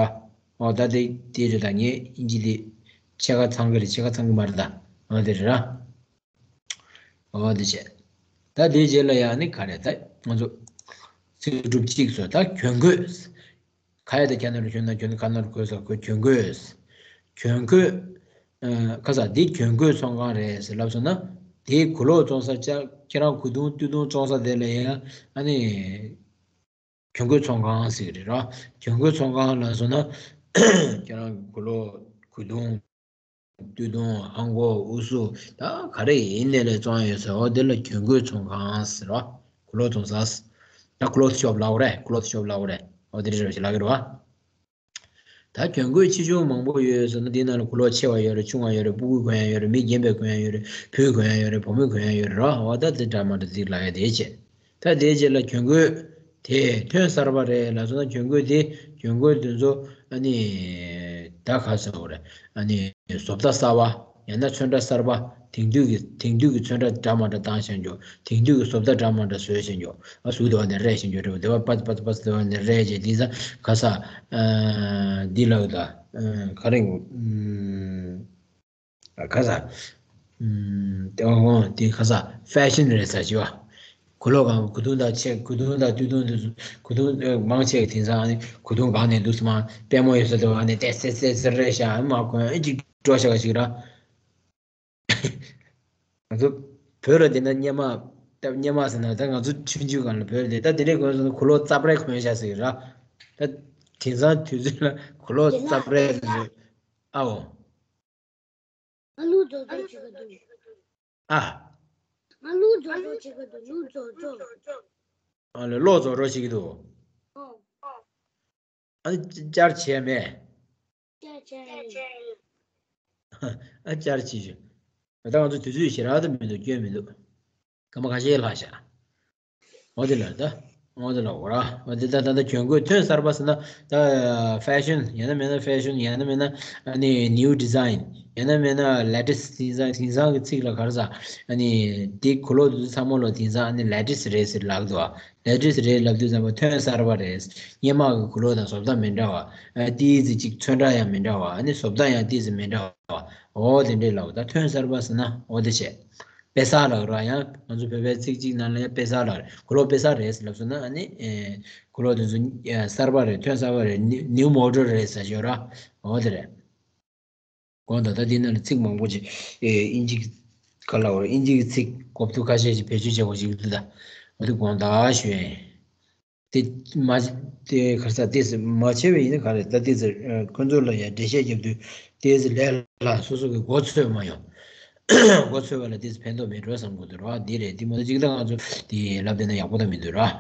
འོ་ད་དེ་དེ་རེད། ད་ངས་ཨིན་ཇི་དེ་ཕྱེད་ཀ་ཚང་གི་རེད། ཕྱེད་ཀ་ཚང་གི་མ་རེད་ད། འོ་དེ་རེད་ར། འོ་དེ་བྱས། ད་དེའི་རྗེས་ལ་ཡང་ནི་ག་རེ་ད་ང་ཚོ་ཚིག་གྲུབ་གཅིག་བཟོ། ད་གྱོན་གོས། ཁ་ཡ་ད་ཁ་ན་རུ་གྱོན་ན་གྱོན། ཁ་ན་རུ་གོས་ཟེར་གོས། གྱོན་གོས། གྱོན་གོས། ཨ་ཁ་ས་འདི་གྱོན་གོས་ཚོང་ཁང་རེད་ཟེར་ལབ་སོང་ན་དེའི་གོས་ལོག་བཙོང་ས་ཅག་ཁྱེད་རང་གོས་ཐུང་སྟོད་ཐུང་བཙོང་ས་དེ་ལ་ཡང་ཨ་ནི་གྱོན་གོས་ཚོང་ཁང་ཟེར་གི་རེད་ར། གྱོན་གོས་ཚོང་ཁང་ལ་སོང་ན་ཁྱེད་རང་གོས་ལོག་གོས་ཐུང་། སྟོད་ཐུང་། ཧང་གོ། ཨུ་སུ། ད་ག་རེ་ཡིན་ནའི་ལས་བཙོང་ཡོད་ཟེར། འོ་དེ་ལ་གྱོན་གོས་ཚོང་ཁང་ཟེར་བ། གོས་ལོག་བཙོང་ས། ད་ཀློ་ཐི་ཤོབ་ལབ་དགོས་རེད། ཀློ་ཐི་ཤོབ་ལབ་དགོས་རེད། འོ་དེ་རེད་ཟེར་ལབ་ཀྱི་རེད་བ། ད་གྱོན་གོས་ཆེ་ཆུང་མང་པོ་ཡོད་ཟེར་ན་དེའི་ནང་ལ་གོས་ལོག་ཆེ་བ་ཡོད་རེད། ཆུང་བ་ཡོད་རེད། སྤུ་གུས་གོན་ཡ་ཡོད་རེད། མི་རྒན་པས་གོན་ཡ་ཡོད་རེད། བུས་གོན་ཡ་ཡོད་རེད། བུ་མོས་གོན་ཡ་ཡོད་རེད་ར། འོ་ད་དེ་འདྲ་མ་འདྲ་ཅིག་ལབ་ཡ་དེ་བྱས། ད་དེའི་རྗེས་ལ་གྱོན་གོས་དེ་ཐོན་གསར་པ་རེད་ལབ་སོང་ན་གྱོན་གོས་དེ་གྱོན་གོས་དེ་ཚོ་ཨ་ནི་ད་ག་ཟེར་དགོས་རེད། ཨ་ནི་བཟོ་ལྟ་གསར་པ། ཡང་ན་ཚོན་ཁྲ་གསར་པ། དེང་དུས་ཀྱི་དེང་དུས་ཀྱི་ཚོན་ཁྲ་འདྲ་མ་འདྲ་བཏང་བཞག་འཇོག་དེང་དུས་ཀྱི་བཟོ་ལྟ་འདྲ་མ་འདྲ་བཟོས་བཞག་འཇོག་ཨ་གཟུགས་དེ་བ་ནས་རས་བཞག་འཇོག་རེད་བ། དེ་བ་པ་ཙི་པ་ཙི་པ་ཙི་དེ་བ་ནས་རས་བྱས་དེ་ས་ག་ས་ཨ་འདི་ལབ་ད་ཨ་ག་རེ་ཨ། ཁ་ས། ཨུམ། དེ་འོང་དེ་ཁ་ས་ཧྥེ་ཤན་རེད་ས་ཞིག་བ། གོས་ལོག་གང་གོས་ཐུང་དང་ཆེ་གོས་ཐུང་དང་སྟོད་ཐུང་དེ་ཚོ་གོས་ཐུང་མང་ཆེ་གི་དེང་སང་ཨ་ནི་གོས་ཐུང་གང་ནས་འདུག་སེ་མ་པད་མོ་ཡོད་ས་དེ་བ་ནས་ཏེ་སེ་སེ་སེ་རེད་ཤག་ཨ་མ་གོན་ཨེ་ཅིག་འགྲོ་ཤག་ཞིག་ར། ང་ཚོ་བོད་ལ་བསྡད་ན་སྙེ་མ་སྟབས་སྙེ་མ་ཟེར་ན་ད་ང་ཚོ་ཆུང་ཆུང་སྒང་ལ་བོད་ལ་བསྡད་ད་དེ་འདྲའི་གོན་སོང་ན་གོས་ལོག་རྩབ་རལ་གོན་ཤག་ཟེར་གི་ར། ད་དེང་སང་དུས་ཚོད་ལ་གོས་ལོག་རྩབ་རལ་ཟེར་ཨའོ། ང་ལུག་རྫོགས་རྫོགས་བྱེད་ཀྱི་འདུག་ཨ། ང་ལུག་རྫོགས་རྫོགས་བྱེད་ཀྱི་འདུག་ལུག་རྫོགས་རྫོགས། ཨ་ལས་གློག་རྫོགས་རོགས་བྱེད་ཀྱི་འདུག་ཨོ། ཨ་ནི་བཅར་བྱས་མེད། བཅར་བྱས་ཡིན། ཨ་བཅར་བྱས་ཞུ། ད་ང་ཚོ་དུས་ཚོད་ཞེ་དྲག་ཏུ་མི་འདུག་སྐྱོན་མི་འདུག་སྐར་མ་ཁ་ཤས་ལྷག་ཤག་འོ་དེ་ལ་ད། འོ་དེ་ལ་འོ་ར། འོ་དེ་ད་ད་ད་གྱོན་གོས་ཐོན་གསར་པ་ཟེར་ན་ད་ཧྥེ་ཤན་ཡང་ན་མེད་ན་ཧྥེ་ཤན་ཡང་ན་མེད་ན་ཨ་ནི་ནིའུ་ཌི་ཛའིན་ཡང་ན་མེད་ན་ལེ་ཊེ་སི་ཊི་ཌི་ཛའིན་དེང་སང་གི་ཚིག་ལ་ག་རེ་ཟ། ཨ་ནི་དེ་གོས་ལོག་དེ་ཚོ་ཚང་མ་ལོ་དེང་སང་ཨ་ནི་ལེ་ཊེ་སི་ཊི་རེད་ཟེར་ལབ་འདུག་ཨ། ལེ་ཊེ་སི་ཊི་རེད་ལབ་དུས་ཙམ་པ་ཐོན་གསར་པ་རེད། སྔོན་མ་གི་གོས་ལོག་དང་བཟོ་ལྟ་མི་འདྲ་བ། ཨ་ཏི་ཙི་གཅིག་ཚོན་ཁྲ་ཡང་མི་འདྲ་བ་ཨ་ནི་བཟོ་ལྟ་ཡང་ཏི་ཙི་མི་འདྲ་བ། འོ་དེ་འདྲས་ལབ་ད་ཐོན་གསར་པ་ཟེར་ན་འོ་དེ་བྱས། དཔེ་གསར་ལབ་ར་ཡང་ང་ཚོ་བོད་པའི་ཚིག་གཅིག་ནང་ལ་ཡང་དཔེ་གསར་ལབ་རེད། གོས་ལོག་དཔེ་གསར་རེད་ལབ་སོང་ན་ཨ་ནི། ཨེ། གོས་ལོག་དེ་ཚོ་ཨེ་གསར་པ་རེད། ཐོན་གསར་པ་རེད། ནི་ནིའུ་མོ་ཌེལ་རེད་ཟེར་ཞོར་ར། འོ་དེ་རེད། དགོངས་དག་ད་འདི་ནང་ལ་ཚིག་མང་པོ་ཅིག་ཨེ་དབྱིན་ཇི་ག་ལབ་ར་དབྱིན་ཇི་གི་ཚིག་གོ་བསྡུར་ཁ་ཤས་ཅིག་བེད་སྤྱོད་བྱེད་དགོས་ཅིག་འདུག་ད་འོ་དེ་དགོངས་དག་ཞུ་ཡིན། དེ་མ་དེ་ག་ས་དེ་མ་བྱས་པ་ཡིན་ན་ག་རེ་ད་དེ་ཚོ་ཁོ་ཚོ་ལ་ཡང་འགྲེལ་བཤད་རྒྱབ་དུས་དེ་ཚོ་ལས་ལ་སོ་སོ་གི་མགོ་ཚོས་མ་ཡོང་། མགོ་ཚོས་པ་ལ་དེ་ཚོ་ཕན་ཐོགས་མེད་འགྲོ་བསམ་གི་འདུག་ར། འདི་རེད་འདི་མ་གཏོགས་ཅིག་ད་ང་ཚོ་དེ་ལབ་བསྡད་ན་ཡག་པོ་ད་མི་འདུག་ར།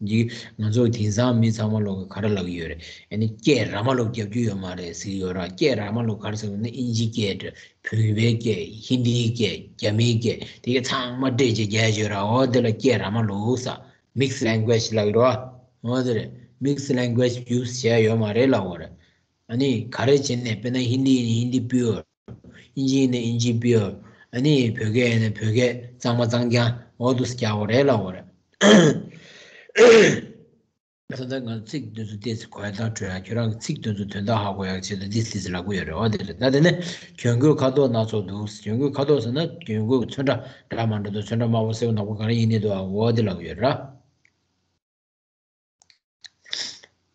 འདི་ང་ཚོ་དེང་སང་མི་ཚང་མ་ལོག་གི་ག་རེ་ལབ་ཀྱི་ཡོད་རེད། ཨ་ནི་སྐད་ར་མ་ལོག་རྒྱབ་རྒྱུ་ཡོད་མ་རེད་ཟེར་གྱི་ཡོད་ར། སྐད་ར་མ་ལོག་ག་རེ་ཟེར་བ་ན་དབྱིན་ཇིའི་སྐད་བོད་པའི་སྐད་ཧིན་དིའི་སྐད་རྒྱ་མིའི་སྐད་དེ་ག་ཚང་མ་འདྲེས་བྱས་རྒྱག་ཡོད་ར། འོ་དེ་ལ་སྐད་ར་མ་ལོག་ས། Mixed language ལབ་ཀྱི་རེད་བ། འོ་དེ་རེད། Mixed language use བྱས་ཡོད་མ་རེད་ལབ་དགོས་རེད། ཨ་ནི་ག་རེ་བྱས་ནས་དཔེར་ན་ཧིན་དི་ཡིན་ན་ཧིན་དི་pure། དབྱིན་ཇི་ཡིན་ན་དབྱིན་ཇི་pure། ཨ་ནི་བོད་སྐད་ཡིན་ན་བོད་སྐད་གཙང་མ་གཙང་རྐྱང་འོ་འདུག་སེ་རྒྱག་དགོས་རེད་ལབ་དགོས་རེད། ད་ལྟ་ང་ཚིག་འདི་ཚོ་ཏོག་ཙམ་གོ་ཡ་དང་འཕྲོད་ཡ། ཁྱོད་རང་གི་ཚིག་འདི་ཚོ་དོན་དག་ཧ་གོ་ཡ་ཆེད་དུ་འདི་ཏོག་ཙམ་ལབ་ཀྱི་ཡོད་རེད། འོ་དེ་རེད། ད་དེ་ནས་གྱོན་གོས་ཁ་དོག་སྣ་ཚོགས་འདུག་གྱོན་གོས་ཁ་དོག་ཟེར་ན་གྱོན་གོས་ཀྱི་ཚོན་ཁྲ་འདྲ་མི་འདྲ་འདུག་ཚོན་ཁྲ་དམར་པོ་སེར་པོ་ནག་པོ་ག་རེ་ཡིན་ནའི་འདུག་ཨ་འོ་དེ་ལབ་ཀྱི་ཡོད་རེད།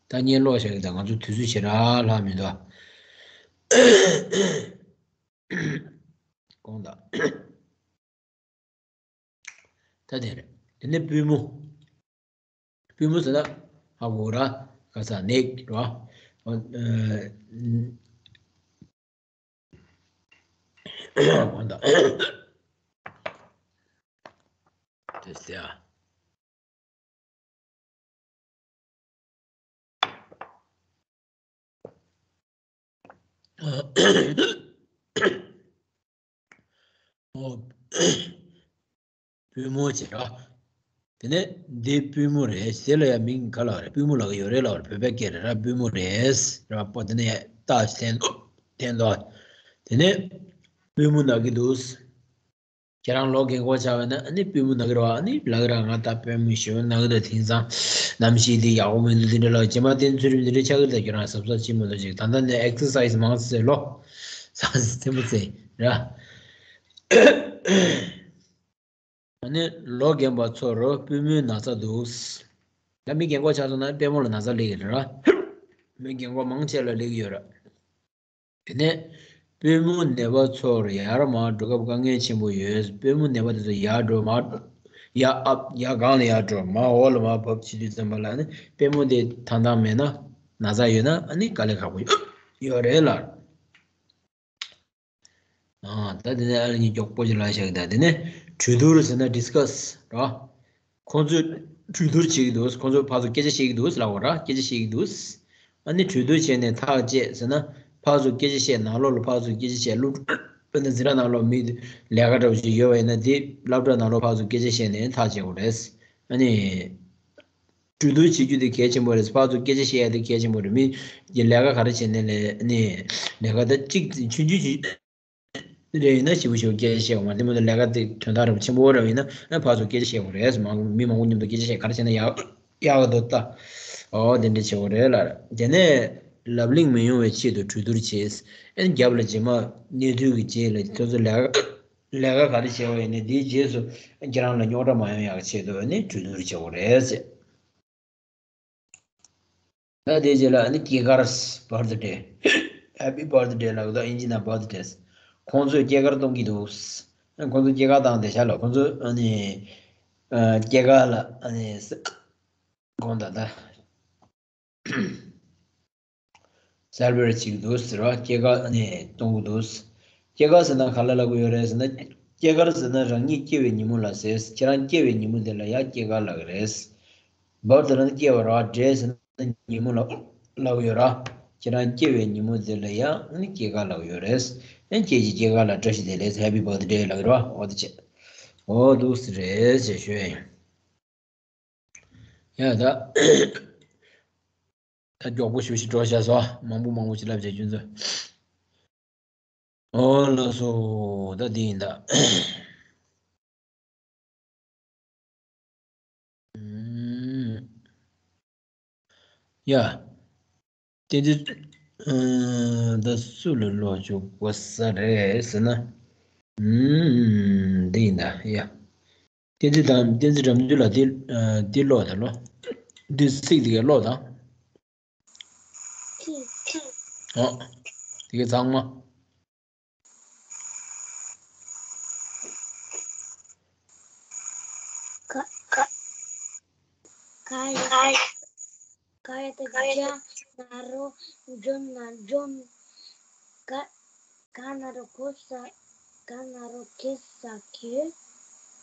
ད་བརྙན་ཀློག་བྱ་གི་ད་ང་ཚོ་དུས་ཚོད་ཞེ་དྲག་ལྷག་མི་འདུག་ཨ། དགོངས་དག་ད་དེ་རེད། དེ་ནས་པུས་མོ། པུས་མོ་ཟེར་ན་ཧ་གོ་ར། ག་ས་ནེག་ར། ཨ། དགོངས་དག་དེ་ཟེར་ཨ། ཨོ། པུས་མོ་བྱས་ར། དེ་ནས་འདི་པུས་མོ་རེད། དེ་ལ་ཡང་མིང་ག་ལབ་རེད། པུས་མོ་ལབ་ཀྱི་ཡོད་རེད་ལབ་རེད། བོད་པའི་སྐད་རེད་ར། པུས་མོ་རེད་ར། པོ་དེ་ནས་ཏ་འཐེན་འཐེན་ཏོ། དེ་ནས་པུས་མོ་ན་གི་འདུག་ཁྱེད་རང་ལོ་རྒན་གོག་ཆགས་པ་ན་ཨ་ནི་པུས་མོ་ན་གི་རེད་བ། ཨ་ནི་ལབ་ཀྱི་ར། ང་ད་པུས་མོ་ཞེ་པོ་ན་གི་འདུག་དེང་སང་གནམ་གཤིས་འདི་ཡག་པོ་མི་འདུག་འདི་འདྲ་ལབ། རྗེས་མ་དེ་ཚོད་རིམ་འདི་འདྲ་ཆགས་ཀྱི་འདུག་ཁྱོད་རང་གཟབ་གཟབ་བྱེད་མ་གཏོགས་ཅིག་ད་ལྟ་ནས་ཨེག་སར་སའིཛ་མང་ཙམ་ལོ། ས་ཙི་ཙི་མོ་ཙི་ར། ཨ་ནི་ལོ་རྒན་པ་ཚོར་པུས་མོའི་ན་ཚ་འདུག་ད་མི་རྒན་གོག་ཆགས་སོང་ན་པུས་མོ་ལ་ན་ཚ་སླེབས་ཀྱི་རེད་ར། མི་རྒན་གོག་མང་ཆེ་ལ་སླེབས་ཀྱི་ཡོད་ར། དེ་ནས་པུས་མོ་ནད་པ་ཚོར་ཡར་མར་འགྲོ་སྐབས་དཀའ་ངལ་ཆེན་པོ་ཡོད། པུས་མོ་ནད་པ་དེ་ཚོ་ཡར་འགྲོ་མར་ཡར་ཨབ་ཡར་སྒང་ལ་ཡར་འགྲོ་མར་འོག་ལ་མར་བབས་བྱེད་དུས་ཙམ་པ་ལ་ནི་པུས་མོ་དེ་ཐང་ཐང་མེད་ན་ན་ཚ་ཡོད་ན་ཨ་ནི་དཀའ་ལས་ཁག་པོ་ཡོད་ཡོད་རེད་ལ། ཨ། ད་དེ་ནས་ཨ་ལ་ཉིད་མགྱོགས་པོ་ཅིག་ལ་བཞག་ད་དེ་ནས་གྲོས་བསྡུར་ཟེར་ན་ཌིས་ཀ་སི་ར། ཁོང་ཚོས་གྲོས་བསྡུར་བྱེད་ཀྱི་འདུག་ཁོང་ཚོས་ཕར་ཚུར་སྐད་ཆ་བཤད་ཀྱི་འདུག་ལབ་དགོས་ར། སྐད་ཆ་བཤད་ཀྱི་འདུག་ཨ་ནི་གྲོས་བསྡུར་བྱས་ནས་ཐག་བཅད་ཟེར་ན་ཕར་ཚུར་སྐད་ཆ་བཤད། ནང་ལོགས་ལ་ཕར་ཚུར་སྐད་ཆ་བཤད། སློབ་ཕྲུག་དཔེར་ན་འཛིན་གྲྭ་ནང་ལོགས་མི་ལས་ཀ་འདྲ་པོ་ཞིག་ཡོད་པ་ཡིན་ན་དེ་སློབ་གྲྭ་ནང་ལོགས་ཕར་ཚུར་སྐད་ཆ་བཤད་ནས་ཐག་བཅད་དགོས་རེད། ཨ་ནི། གྲོས་བསྡུར་བྱེད་རྒྱུ་དེ་གལ་ཆེན་པོ་རེད། ཕར་ཚུར་སྐད་ཆ་བཤད་ཡ་དེ་གལ་ཆེན་པོ་རེད། མི་གི་ལས་ཀ་ག་རེ་བྱེད་ནའི་ལས་ནི་ལས་ཀ་དེ་གཅིག་ཆུང་ཆུང་ཞིག་རེ་ཡིན་ན་ཞིབ་པོ་ཞིབ་པོ་སྐད་ཆ་བཤད་དགོས་མ་རེད། དེ་མ་གཏོགས་ལས་ཀ་དེ་དོན་དག་རེད་པ་ཆེན་པོ་རེ་ཡིན་ན་ཕར་ཚུར་སྐད་ཆ་བཤད་དགོས་རེད། མང་མི་མང་པོ་མཉམ་དུ་སྐད་ཆ་བཤད་ག་རེ་བྱས་ན་ཡག་ཡག་གི་འདུག་ད། ཨོ་དེ་འདྲ་བྱེད་དགོས་རེད་ལ། དེ་ནས་ལབ་གླེང་མི་ཡོང་བའི་ཆེད་དུ་གྲོས་བསྡུར་བྱས། ཨེ་རྒྱབ་ལ་རྗེས་མ་གནས་ཚུལ་གྱི་རྗེས་ལ་ཁྱོད་ཚོ་ལས་ཀ་ལས་ཀ་ག་རེ་བྱས་པ་ཡིན་ནའི་དེའི་རྗེས་སུ་ཁྱེད་རང་ལ་རྙོག་དྲ་མ་ཡོང་ཡག་ཆེད་དུ་ནི་གྲོས་བསྡུར་བྱེད་དགོས་རེད་ཟེར། ད་དེ་རྗེས་ལ་ནི་སྐྱེས་སྐར། Birthday, Happy Birthday ལབ་ད་ཨིན་ཇི་ནང་Birthdays། ཁོང་ཚོས་སྐྱེས་སྐར་གཏོང་གི་འདུག། ཁོང་ཚོ་སྐྱེས་སྐར་བཏང་བསྡད་ཤག་ལ། ཁོང་ཚོ་ཨ་ནི་ཨ་སྐྱེས་སྐར་ལ་ཨ་ནི་ས་དགོངས་དག་ད། སེ་ལེ་བྷི་རེཊ་བྱེད་ཀྱི་འདུག་ཟེར་བ། སྐྱེས་སྐར་ཨ་ནི་གཏོང་གི་འདུག། སྐྱེས་སྐར་ཟེར་ན་ག་ལ་ལབ་ཀྱི་ཡོད་རེད་ཟེར་ན། སྐྱེས་སྐར་ཟེར་ན་རང་ཉིད་སྐྱེ་བའི་ཉིན་མོ་ལ་ཟེར། ཁྱེད་རང་སྐྱེ་བའི་ཉིན་མོ་དེ་ལ་ཡང་སྐྱེས་སྐར་ལབ་ཀྱི་རེད། བར་དེ་རང་སྐྱེ་བ་ར་འདྲེ་ཟེར་ན་ཉིན་མོ་ལ་ལབ་ཀྱི་ཡོད་ར། ཁྱེད་རང་སྐྱེ་བའི་ཉིན་མོ་དེ་ལ་ཡང་ཨ་ནི་སྐྱེས་སྐར་ལབ་ཀྱི་ཡོད་རེད། ཨ་ཁྱེད་ཀྱི་སྐྱེས་སྐར་ལ་བཀྲ་ཤིས་བདེ་ལེགས། Happy Birthday ལབ་ཀྱི་ར། འོ་དེ་བྱས། འོ་འདུག་ཟེར་རེད་ཅེས་ཞུ་ཡ་ཡིན། ཡ་ད། ད་མགྱོགས་པོ་ཞུ་ཞིག་འགྲོ་བྱ་སོ། མང་པོ་མང་པོ་ཞིག་ལབ་བྱ་ཁྱོད་ཚོ། ཨོ་ལགས་སོ། ད་འདི་ཡིན་ད། ཨུམ། ཡ། བསྟན་འཛིན། ཨུམ། ད་སུ་ལ་ཀློག་ཆོག་པ་ས་རེད་ཟེར་ན། ཨུམ། འདི་ཡིན་ད་ཡ། བསྟན་འཛིན་དང་བསྟན་འཛིན་དགྲ་འདུལ་ལ་འདི། འདི་ཀློག་དང་ཀློག། འདི་ཚིག་འདི་ག་ཀློག་དང་། ཨོ། འདི་ག་ཚང་མ། ག་ག་ག་ཡ་ག་ཡ་ད་ཇ་ན་རོ་ཇོ་ན་ཇོན། ག་ག་ན་རོ་གོ་ས་ག་ན་རོ་གེ་ས་གེ།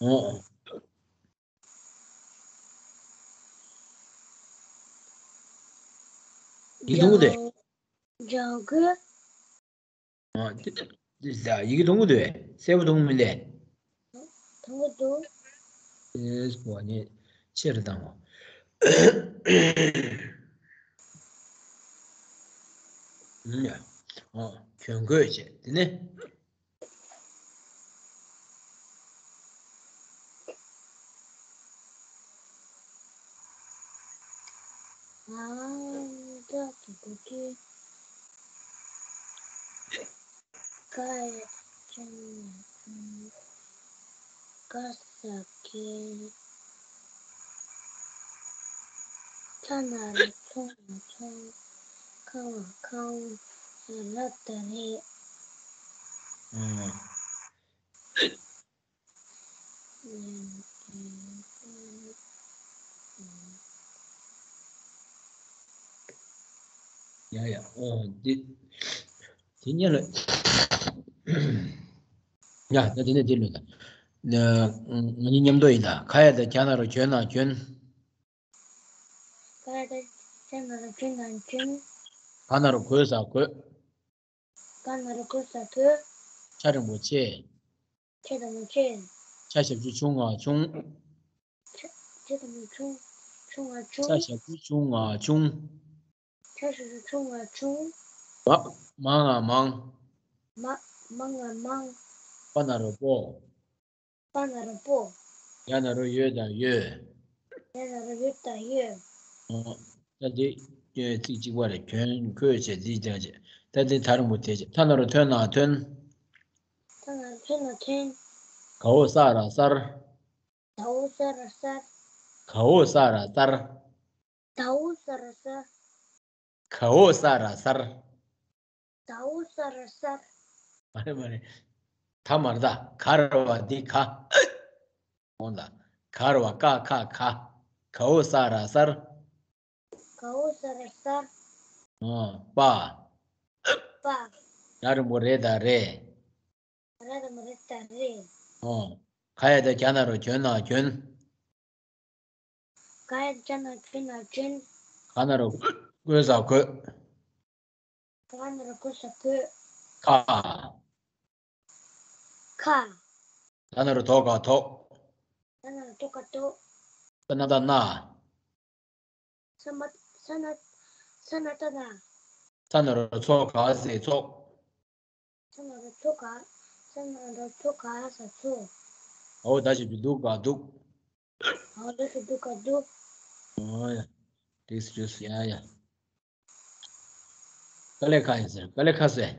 ཨོ། ཡིག་མཐོང་གི་འདུག། ཇ་གུ། ཨ། ཡིག་མཐོང་གི་འདུག། གསལ་པོ་མཐོང་གི་མི་འདུག། མཐོང་གི་འདུག། ཨེ་སྤོ་ནི་ཆེ་རུ་བཏང་བ། ཨ། གྱོན་གོས་བྱས་དེ་ནས། ང་འདྲ་དུ་དུ་དུ། ཀ་ཡ་ཅན་ན་ཅན། ཀ་ས་ཀེ། ཚ་ན་རོ་ཚོ་ན་ཚོང་། ཁ་བ་ཁང་། ར་ད་རེད། ཨང་། ཡ་ཡ། ཨོ་འདི་དེ་ཉན་ལ། ཡ་ད་དེ་ནས་དེ་ལོས་ད། ང་གཉིས་མཉམ་དུ་ཡིན་ད། ཁ་ཡ་ད་གྱ་ན་རོ་གྱོ་ན་གྱོན། ཁ་ཡ་ད་གྱ་ན་རོ་གྱོ་ན་གྱོན། ག་ན་རོ་གོ་ས་གོས། ག་ན་རོ་གོ་ས་གོས། ཆ་འགྲེང་བུ་ཆེ། ཆེ་དང་ཆེ། ཆ་ཞབས་ཀྱུ་ཆུང་ང་ཆུང་། ཆ་ཆེ་དང་ཆུང་། ཆུང་ང་ཆུང་། ཆ་ཞབས་ཀྱུ་ཆུང་ང་ཆུང་། ཆ་ཞབས་ཀྱུ་ཆུང་ང་ཆུང་། མ་མ་ང་མང་། མ་མ་ང་མང་། པ་ན་རོ་པོ། པ་ན་རོ་པོ། ཡ་ན་རོ་ཡོ་དང་ཡོད། ཡ་ན་རོ་ཡོ་དང་ཡོད། ཨོ། ད་འདི་ཚིག་གཅིག་པ་རེད། གྱོན་གོས་བྱས་འདི་ཀྱང་བྱས། ད་འདི་ད་རིང་པོ་དེ་བྱས། ཐ་ན་རོ་ཐོན་ན་ཐོན། ཐ་ན་རོ་ཐོན་ན་ཐོན། ག་འོ་ས་ར་སར། ད་འོ་ས་ར་སར། ག་འོ་ས་ར་སར། ད་འོ་ས་ར་སར། ག་འོ་ས་ར་སར། ད་འོ་ས་ར་སར། མ་རེད་མ་རེད། ད་མ་རེད་ད། ག་ར་བ་འདི་ག། འོང་ད། ག་ར་བ་ཀ་ཁ་ག། ག་འོ་ས་ར་སར། ག་འོ་ས་ར་སར། ཨ། པ། པ། ད་རིང་པོ་རེད་ད་རེད། ར་དང་མ་རེད་ད་རེད། ཨོ། ག་ཡ་ད་གྱ་ན་རོ་གྱོན་ན་གྱོན། ག་ཡ་ད་གྱ་ན་གྱོན་ན་གྱོན། ག་ན་རོ་གོ་ས་གོས། ག་ན་རོ་གོ་ས་གོས། ཁ། ཁ། ད་ན་རོ་ཐོ་ག་ཐོགས། ད་ན་རོ་ཐོ་ག་ཐོགས། ད་ན་ད་ན། ས་མ་ས་ན་ས་ན་ད་ན། ས་ན་རོ་ཚོ་ག་ས་ཚོགས། ས་ན་རོ་ཚོ་ག་ས་ན་རོ་ཚོ་ག་ས་ཚོགས། འ་འོ་ད་ཞབས་ཀྱུ་འདུ་ག་འདུག། འ་འོ་ད་ཞབས་ཀྱུ་འདུ་ག་འདུག། ཨོ་ཡ། འགྲིགས་འགྲིགས། ཡ་ཡ། དཀའ་ལས་ཁག་ཡིན་ཟེར། དཀའ་ལས་ཁག་ཟེར།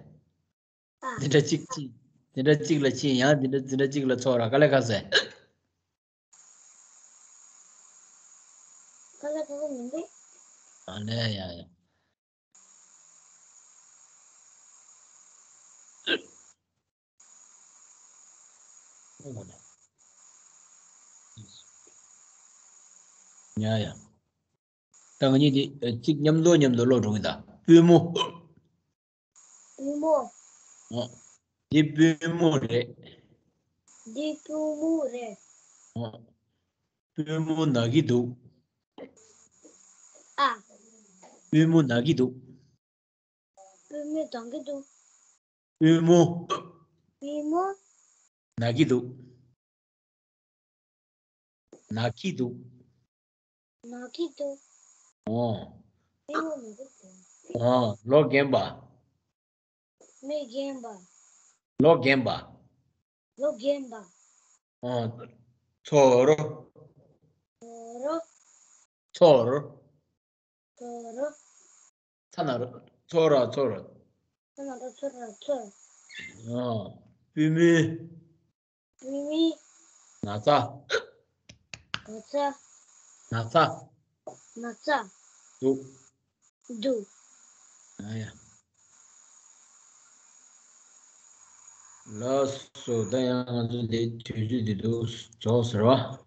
ཨ། འདི་འདྲ་གཅིག་གཅིག། འདི་འདྲ་གཅིག་ལ་ཕྱིན། ཡང་འདི་འདྲ་འདི་འདྲ་གཅིག་ལ་ཚོར་ར། དཀའ་ལས་ཁག་ཟེར། དཀའ་ལས་ཁག་པོ་མི་འདུག་ཨ་ལས། ཡ་ཡ། ཡ་ཡ། ད་ང་གཉིས་དེ་གཅིག་མཉམ་དུ་མཉམ་དུ་ཀློག་འགྲོ་གི་ད། པུས་མོ། པུས་མོ། ཨོ། འདི་པུས་མོ་རེད། འདི་པུས་མོ་རེད། ཨོ། པུས་མོ་ན་གི་འདུག་ཨ། པུས་མོ་ན་གི་འདུག་པུས་མོ་ན་གི་འདུག་པུས་མོ། པུས་མོ། ན་གི་འདུག་ན་གི་འདུག་ན་གི་འདུག་ཨོ། པུས་མོ་ན་གི་འདུག་ཨོ། ལོ་རྒན་པ། མི་རྒན་པ། ལོ་རྒན་པ། ལོ་རྒན་པ། ཨོ། ཚོར། ཚོར། ཚོར། ཚོར། ཚ་ན་རོ། ཚོར་ར་ཚོར། ཚ་ན་རོ་ཚོར་ར་ཚོར། ཨོ། པུས་མོའི། པུས་མོའི། ན་ཚ། ན་ཚ། ན་ཚ། ན་ཚ། འདུག་འདུག་ཨ་ཡ། ལགས་སོ། ད་ཡང་ང་ཚོ་འདི་དུས་ཚོད་འདི་འདུག་རྫོགས་ཟེར་བ།